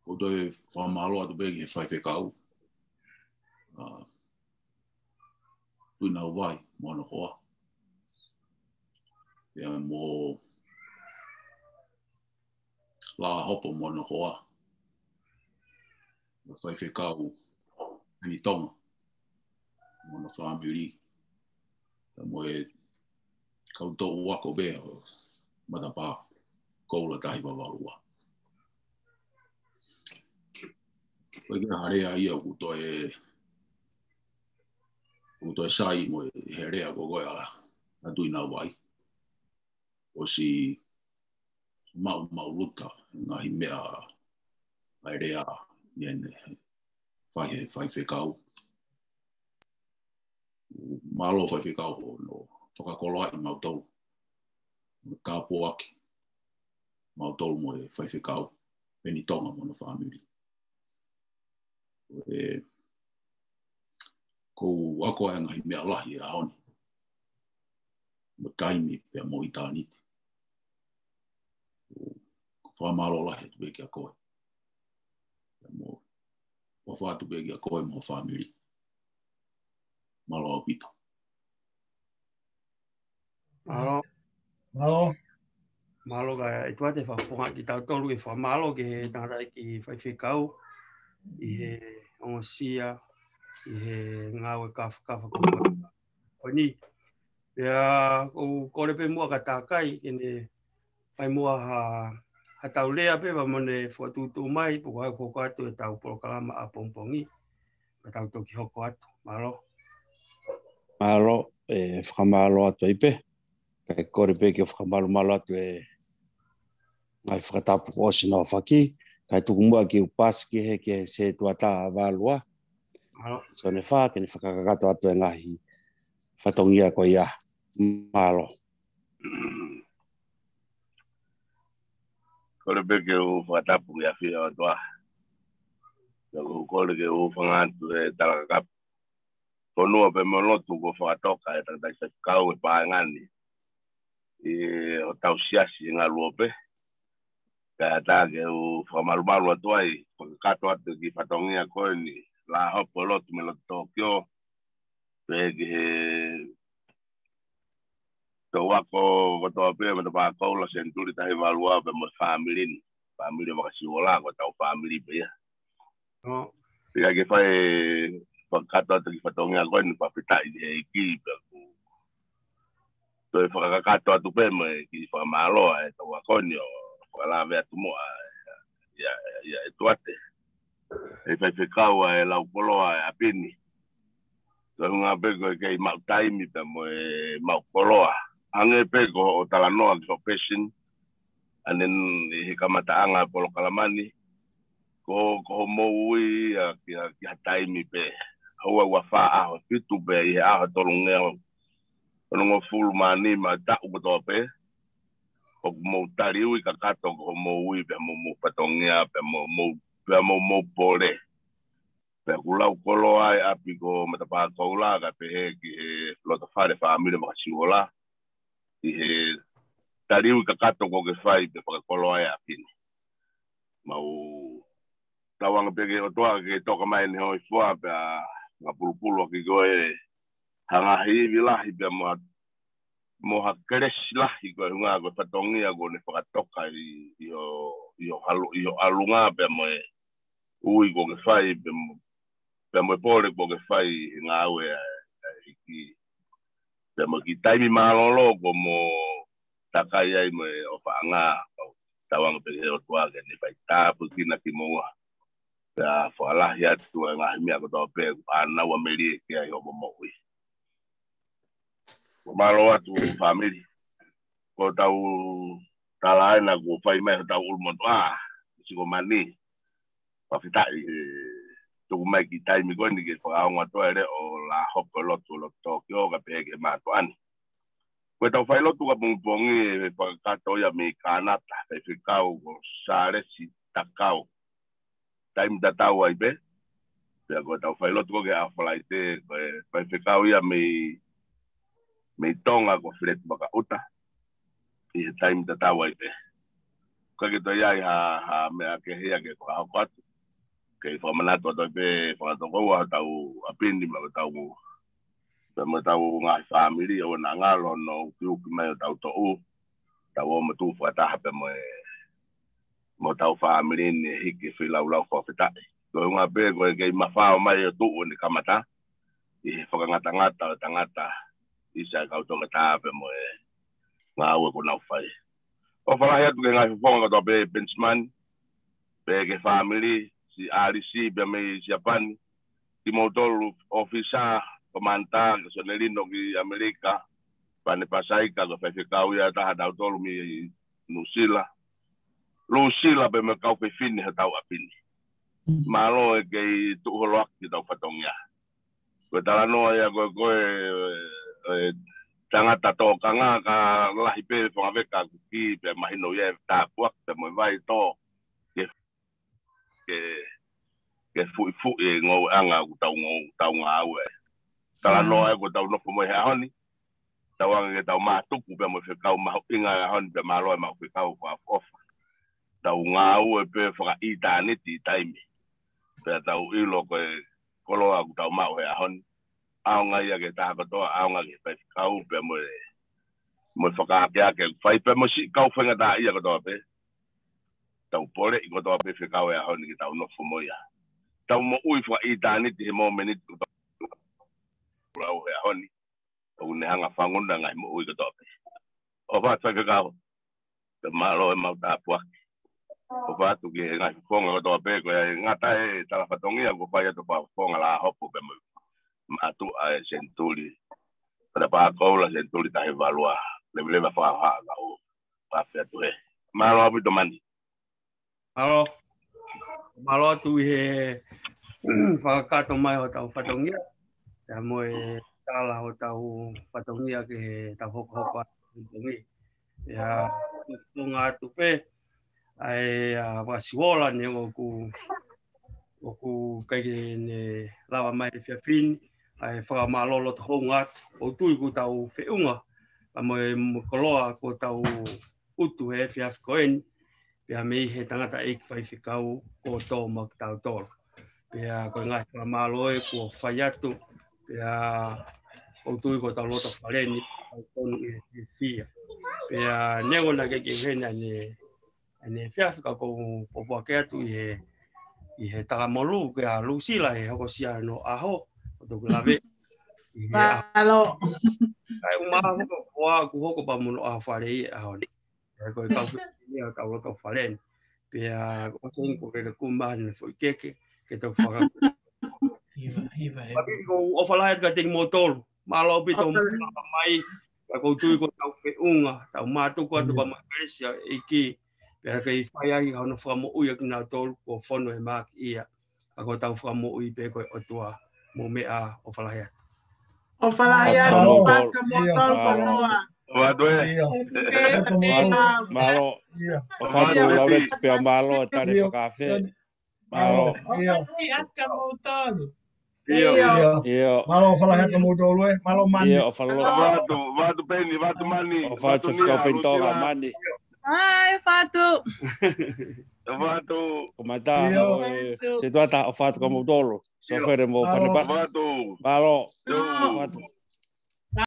ou toe fakamālō atu pē ki he faifekau. ʻA, Tuʻinauvai mo hono hoa. Pea mo Lahopo mo hono hoa. Mo e faifekau Peni Tonga mo hono fāmili. Pea mo e kau toʻu ako pē ʻo e matapā Koula Tahi Vavaʻu ua. Ko e kiʻi lea ia ʻoku toe, ʻoku toe sai mo e lea ko ē ʻa, ʻa Tuʻinauvai. ʻOsi maʻu, maʻu luta, ngaahi meʻa ʻa e lea ni ʻene fai he faifekau. Mālō faifekau hono fakakoloaʻi mautolu. Mo tāpuaki mautolu mo e faifekau Peni Tonga mo hono fāmili. ʻOku ou ako ʻa e ngaahi meʻa lahi he ʻaho ni. Mo taimi pea mo ʻitāniti. ʻOku ou fakamālō lahi atu pē kiate koe. Pea mo, ʻofa atu pē kiate koe mo e fāmili. Mālō ʻaupito. Mālō. Mālō. Mālō, kae ʻOtua te fakafofonga kitautolu, ʻe fakamālō ki he tangataʻeiki faifekau ʻi he ongosia, ʻi he ngāue kāfakafa ko eni. Pea ʻoku ou kole pē muʻa kia Takai ke ne fai muʻa ha, ha tau lea pē pea mo ne fokotuʻutuʻu mai, pe ko e hā ʻoku hoko atu ʻetau polokalama ʻapongipongi. Pea tau toki hoko atu. Mālō. Mālō, ʻe fakamālō atu ai pē. Kae kole pē ke u fakamalumalu atu e ngaahi fakatapu kuo ʻosi hono fai. Kae tuku muʻa ke u paasi ki he, ki he sētuata ʻa Valua. Mālō. Sione Fā, ke ne fakakakato atu e ngaahi fatongia ko ia. Mālō. Kole pē ke u fakatapu ki he ʻafio ʻa e ʻOtua. Pea ʻoku ou kole ke u hūfanga atu he talakakapu. Ko e fonua pea mo e lotu kuo fakatoka ʻe he tangataʻeiki faifekau he paenga ni ʻi hotau siasi ʻi Ngaluope. Kae ʻatā ke u fakamalumalu atu ai, fakakakato atu e kiʻi fatongia ko eni, Lahopo, lotu mei loto Tokyo, pea ki he toʻu ako kotoa pē, matapā Koula, Senituli Tahi Vavaʻu ua pea mo e fāmili ni. Fāmili ʻo Vakasiuola, ko hotau fāmili pē ia. ʻO. Pea ke fai fakakakato atu e kiʻi fatongia ko eni, fakafetaʻi ki he ʻEiki, pea ʻoku toe fakakakato atu pē mo e kiʻi fakamālō ʻa e toʻu ako ni ʻo fakalave atu muʻa ʻa e, ʻa e, ʻa e ʻOtua te. ʻE faifekau ʻa e lau koloa ʻa e ʻapi ni. Ko e ʻuhinga pē ko e kei maʻu taimi pea mo e maʻu koloa. Hangē pē ko hoʻo talanoa ki hoʻo passion. ʻAnenai ʻi he kamataʻanga ʻo e polokalama ni. ko, ko hoʻomou ui ia ki ha, ki ha taimi pē. Houa ua fā ʻaho fitu pē ʻi he ʻaho tolungeau onongofulu mā nima taʻu kotoa pē. ʻOku mou tali ui kakato ko hoʻomou ui pea mo homou fatongia pea mo, mo, pea mo homou pole. Pea ʻoku lau koloa e ʻapi ko Matapā Koula kae pehē ki he loto fale fāmili Makasiuola. ʻI he tali ui kakato ko ke fai pea fakakoloa e ʻapi ni. Mau tauange pē ki he ʻOtua ke toka mai ʻene hōifua pea ngapulupulu ʻaki koe ha ngaahi ivi lahi pea mo ha, mo ha kelesi lahi ko e ʻuhinga ko e fatongia kuo ne fakatoka ʻi, ʻi ho, ʻi ho ʻalu, ʻi ho ʻalunga pea mo e ui kuo ke fai pea mo, pea mo e pole kuo ke fai he ngāue ʻa, ʻa e ʻEiki. Pea mo e kiʻi taimi mālōlō kuo mo takai ai mo e ʻofaʻanga, mau tauange pē ki he ʻOtua ke ne fai tāpuekina kimoua. Pea fakalahi atu e ngaahi meʻa kotoa pē ʻoku ʻānaua melie ki ai hoʻomo moʻui. Mālō atu fāmili. Ko ʻetau tala ena kuo fai mai hotau ʻulumotuʻa, Sikomani. Fakafetaʻi he tuku mai kiʻi taimi ko eni ke fakaongo atu e leʻo Lā Hopo e Lotu ʻo Lotu Tokyo kae pehē ki he mātuʻa ni. Ko ʻetau failotu kapongipongi ʻe fakakakato ia mei Kānata, faifekau ko Sālesi Takau. Taimi tatau ai pē. Pea ko ʻetau failotu ko ē ki he ʻaho Falaite, ko e faifekau ia mei, mei Tonga ko Feleti Makaʻuta. ʻI he taimi tatau ai pē. ʻIkai ke toe ʻi ai ha, ha meʻa kehe ia ke fakahoko atu. Kei fakamanatu atu ai pē fakatokoua hotau ʻapi ni mo hotau, pea mo hotau ngaahi fāmili ʻoku na ngalo hono ukiuki mai hotau toʻu. Tau ō mo tuʻu fakataha pea mo e, mo hotau fāmili ni ʻi he feilaulau fakafetaʻi. Ko e ʻuhinga pē ko e kei mafao mai ʻo tuʻu ʻene kamata ʻi he fakangatangata ʻo e tangata ʻi he kau toketā pea mo e ngāue ʻoku nau fai. ʻOfa lahi atu ki he ngaahi fofonga kotoa pē, Penisimani, pea ki he fāmili, si Alisi pea mei Siapani, kimoutolu ʻōfisa, Komanta, ki Sonelino ki ʻAmelika, Pane Pasaika, ko e faifekau ia ʻe taha ʻatautolu mei Nuʻusila, Nuʻusila pea mo e kau fefine hotau ʻapi ni. Mālō e kei tuʻu holoaki ki hotau fatongia. Ko e talanoa ia ko e, ko e, e tangata tōkanga ka lahi pē fanga veka kuki pea mahino ia e tāpuaki pea mo e vai tō ke, ke, ke fuʻifuʻi e ngoueʻanga ʻoku tau ngou, tau ngāue. Talanoa ia ko ʻetau nofo mo e he ʻaho ni. Tauange ke tau mātuku pea mo e fekau mahuʻinga e ʻaho ni pea mālō e maʻu fekau fakaʻofoʻofa. Tau ngāue pē fakaʻitāniti ʻi taimi. Pea tau ʻilo ko e koloa ʻoku tau maʻu he ʻaho ni. ʻAonga ia ki he taha kotoa, ʻaonga ki he faifekau pea mo e, mo e fakaakeake ʻoku fai pea mo siʻi kau faingataʻaʻia kotoa pē. Tau poleʻi kotoa pē fekau e ʻaho ni ke tau nofo mo ia. Tau moʻui fakaʻitāniti he momeniti kotoa lau he ʻaho ni. ʻOku ne hanga fanguna ngaahi moʻui kotoa pē. ʻOfa atu faifekau. Pea mālō e maʻu tāpuaki. ʻOfa atu ki he ngaahi fofonga kotoa pē ko e ngata e tala fatongia kuo fai atu fakafofonga Lā Hopo pea mo e mātuʻa e senituli. Pada pā koula senituli taha hiva ua. Leveleva fakahohaʻa ka ʻo pape atu he. Mālō ʻaupito Mani. Mālō. Mālō atu ʻi he fakakakato mai hotau fatongia. Pea mo e tala hotau fatongia ki heʻetau hokohoko atu fatongia. Pea, ʻoku ʻoatu pē, ʻa e, ʻa, Makasiuola neongo ʻoku, ʻoku ʻikai ke ne lava mai he efiafi ni, ʻa e fakamālō loto hounga atu, ʻoku ou tui kuo tau feʻunga, pea mo e, mo e koloa kuo tau utu he efiafi ko eni, pea mei he tangataʻeiki faifekau kuo tō maʻa kitautolu. Pea ko e ngaahi fakamālō ē kuo fai atu, pea ʻoku ou tui ko hotau loto fale ni, ʻoku tonu ʻi he, ʻi he fia. Pea neongo naʻe ʻikai ke ʻi heni ʻanenai, ʻanenai e efiafi ka ʻoku ou pōpoaki atu ʻi he, ʻi he talamonu kia Lusila he hokosia hono ʻaho, ʻo toki lave. ʻI he ʻaho. Mālō. Kae ʻumaʻā ʻoku hoko pea mo hono ʻaho fale ʻi he ʻaho ni. ʻE ko e kau fefine ʻa hotau loto fale ni. Pea ko Seni ko Lele Kuma ne foʻi keke, ke tau faka. Hiva, hiva, hiva. Papi ko ʻofa lahi atu kiate kimoutolu. Mālō ʻaupito ʻofa lahi. Mai. Ka ʻoku ou tui ko hotau feʻunga, tau mātuku atu pea mo e kelesi ʻa e ʻEiki. Pea kei fai ai hono fakamoʻui ʻa kinautolu kuo fonu he mahaki ia. ʻA ko hotau Fakamoʻui pē ko e ʻOtua, mo e meʻa ʻofa lahi atu. ʻOfa lahi atu, ʻofa atu kimoutolu kotoa. Mālō. ʻOfa atu Lauleti pea mālō e tali fakaafe. Mālō. ʻOfa lahi atu kimoutolu. ʻIo. Mālō, ʻofa lahi atu kimoutolu ē. Mālō Mani. ʻIo, ʻofa lahi atu. ʻOfa atu Peni, ʻofa atu Mani. ʻOfa atu Fika Peni Tonga Mani. Hai, ʻofa atu. ʻOfa atu. Ko mata, ʻio. Situata, ʻofa atu kimoutolu. Sofere mo Panepasi. ʻOfa atu. Mālō. ʻOfa atu.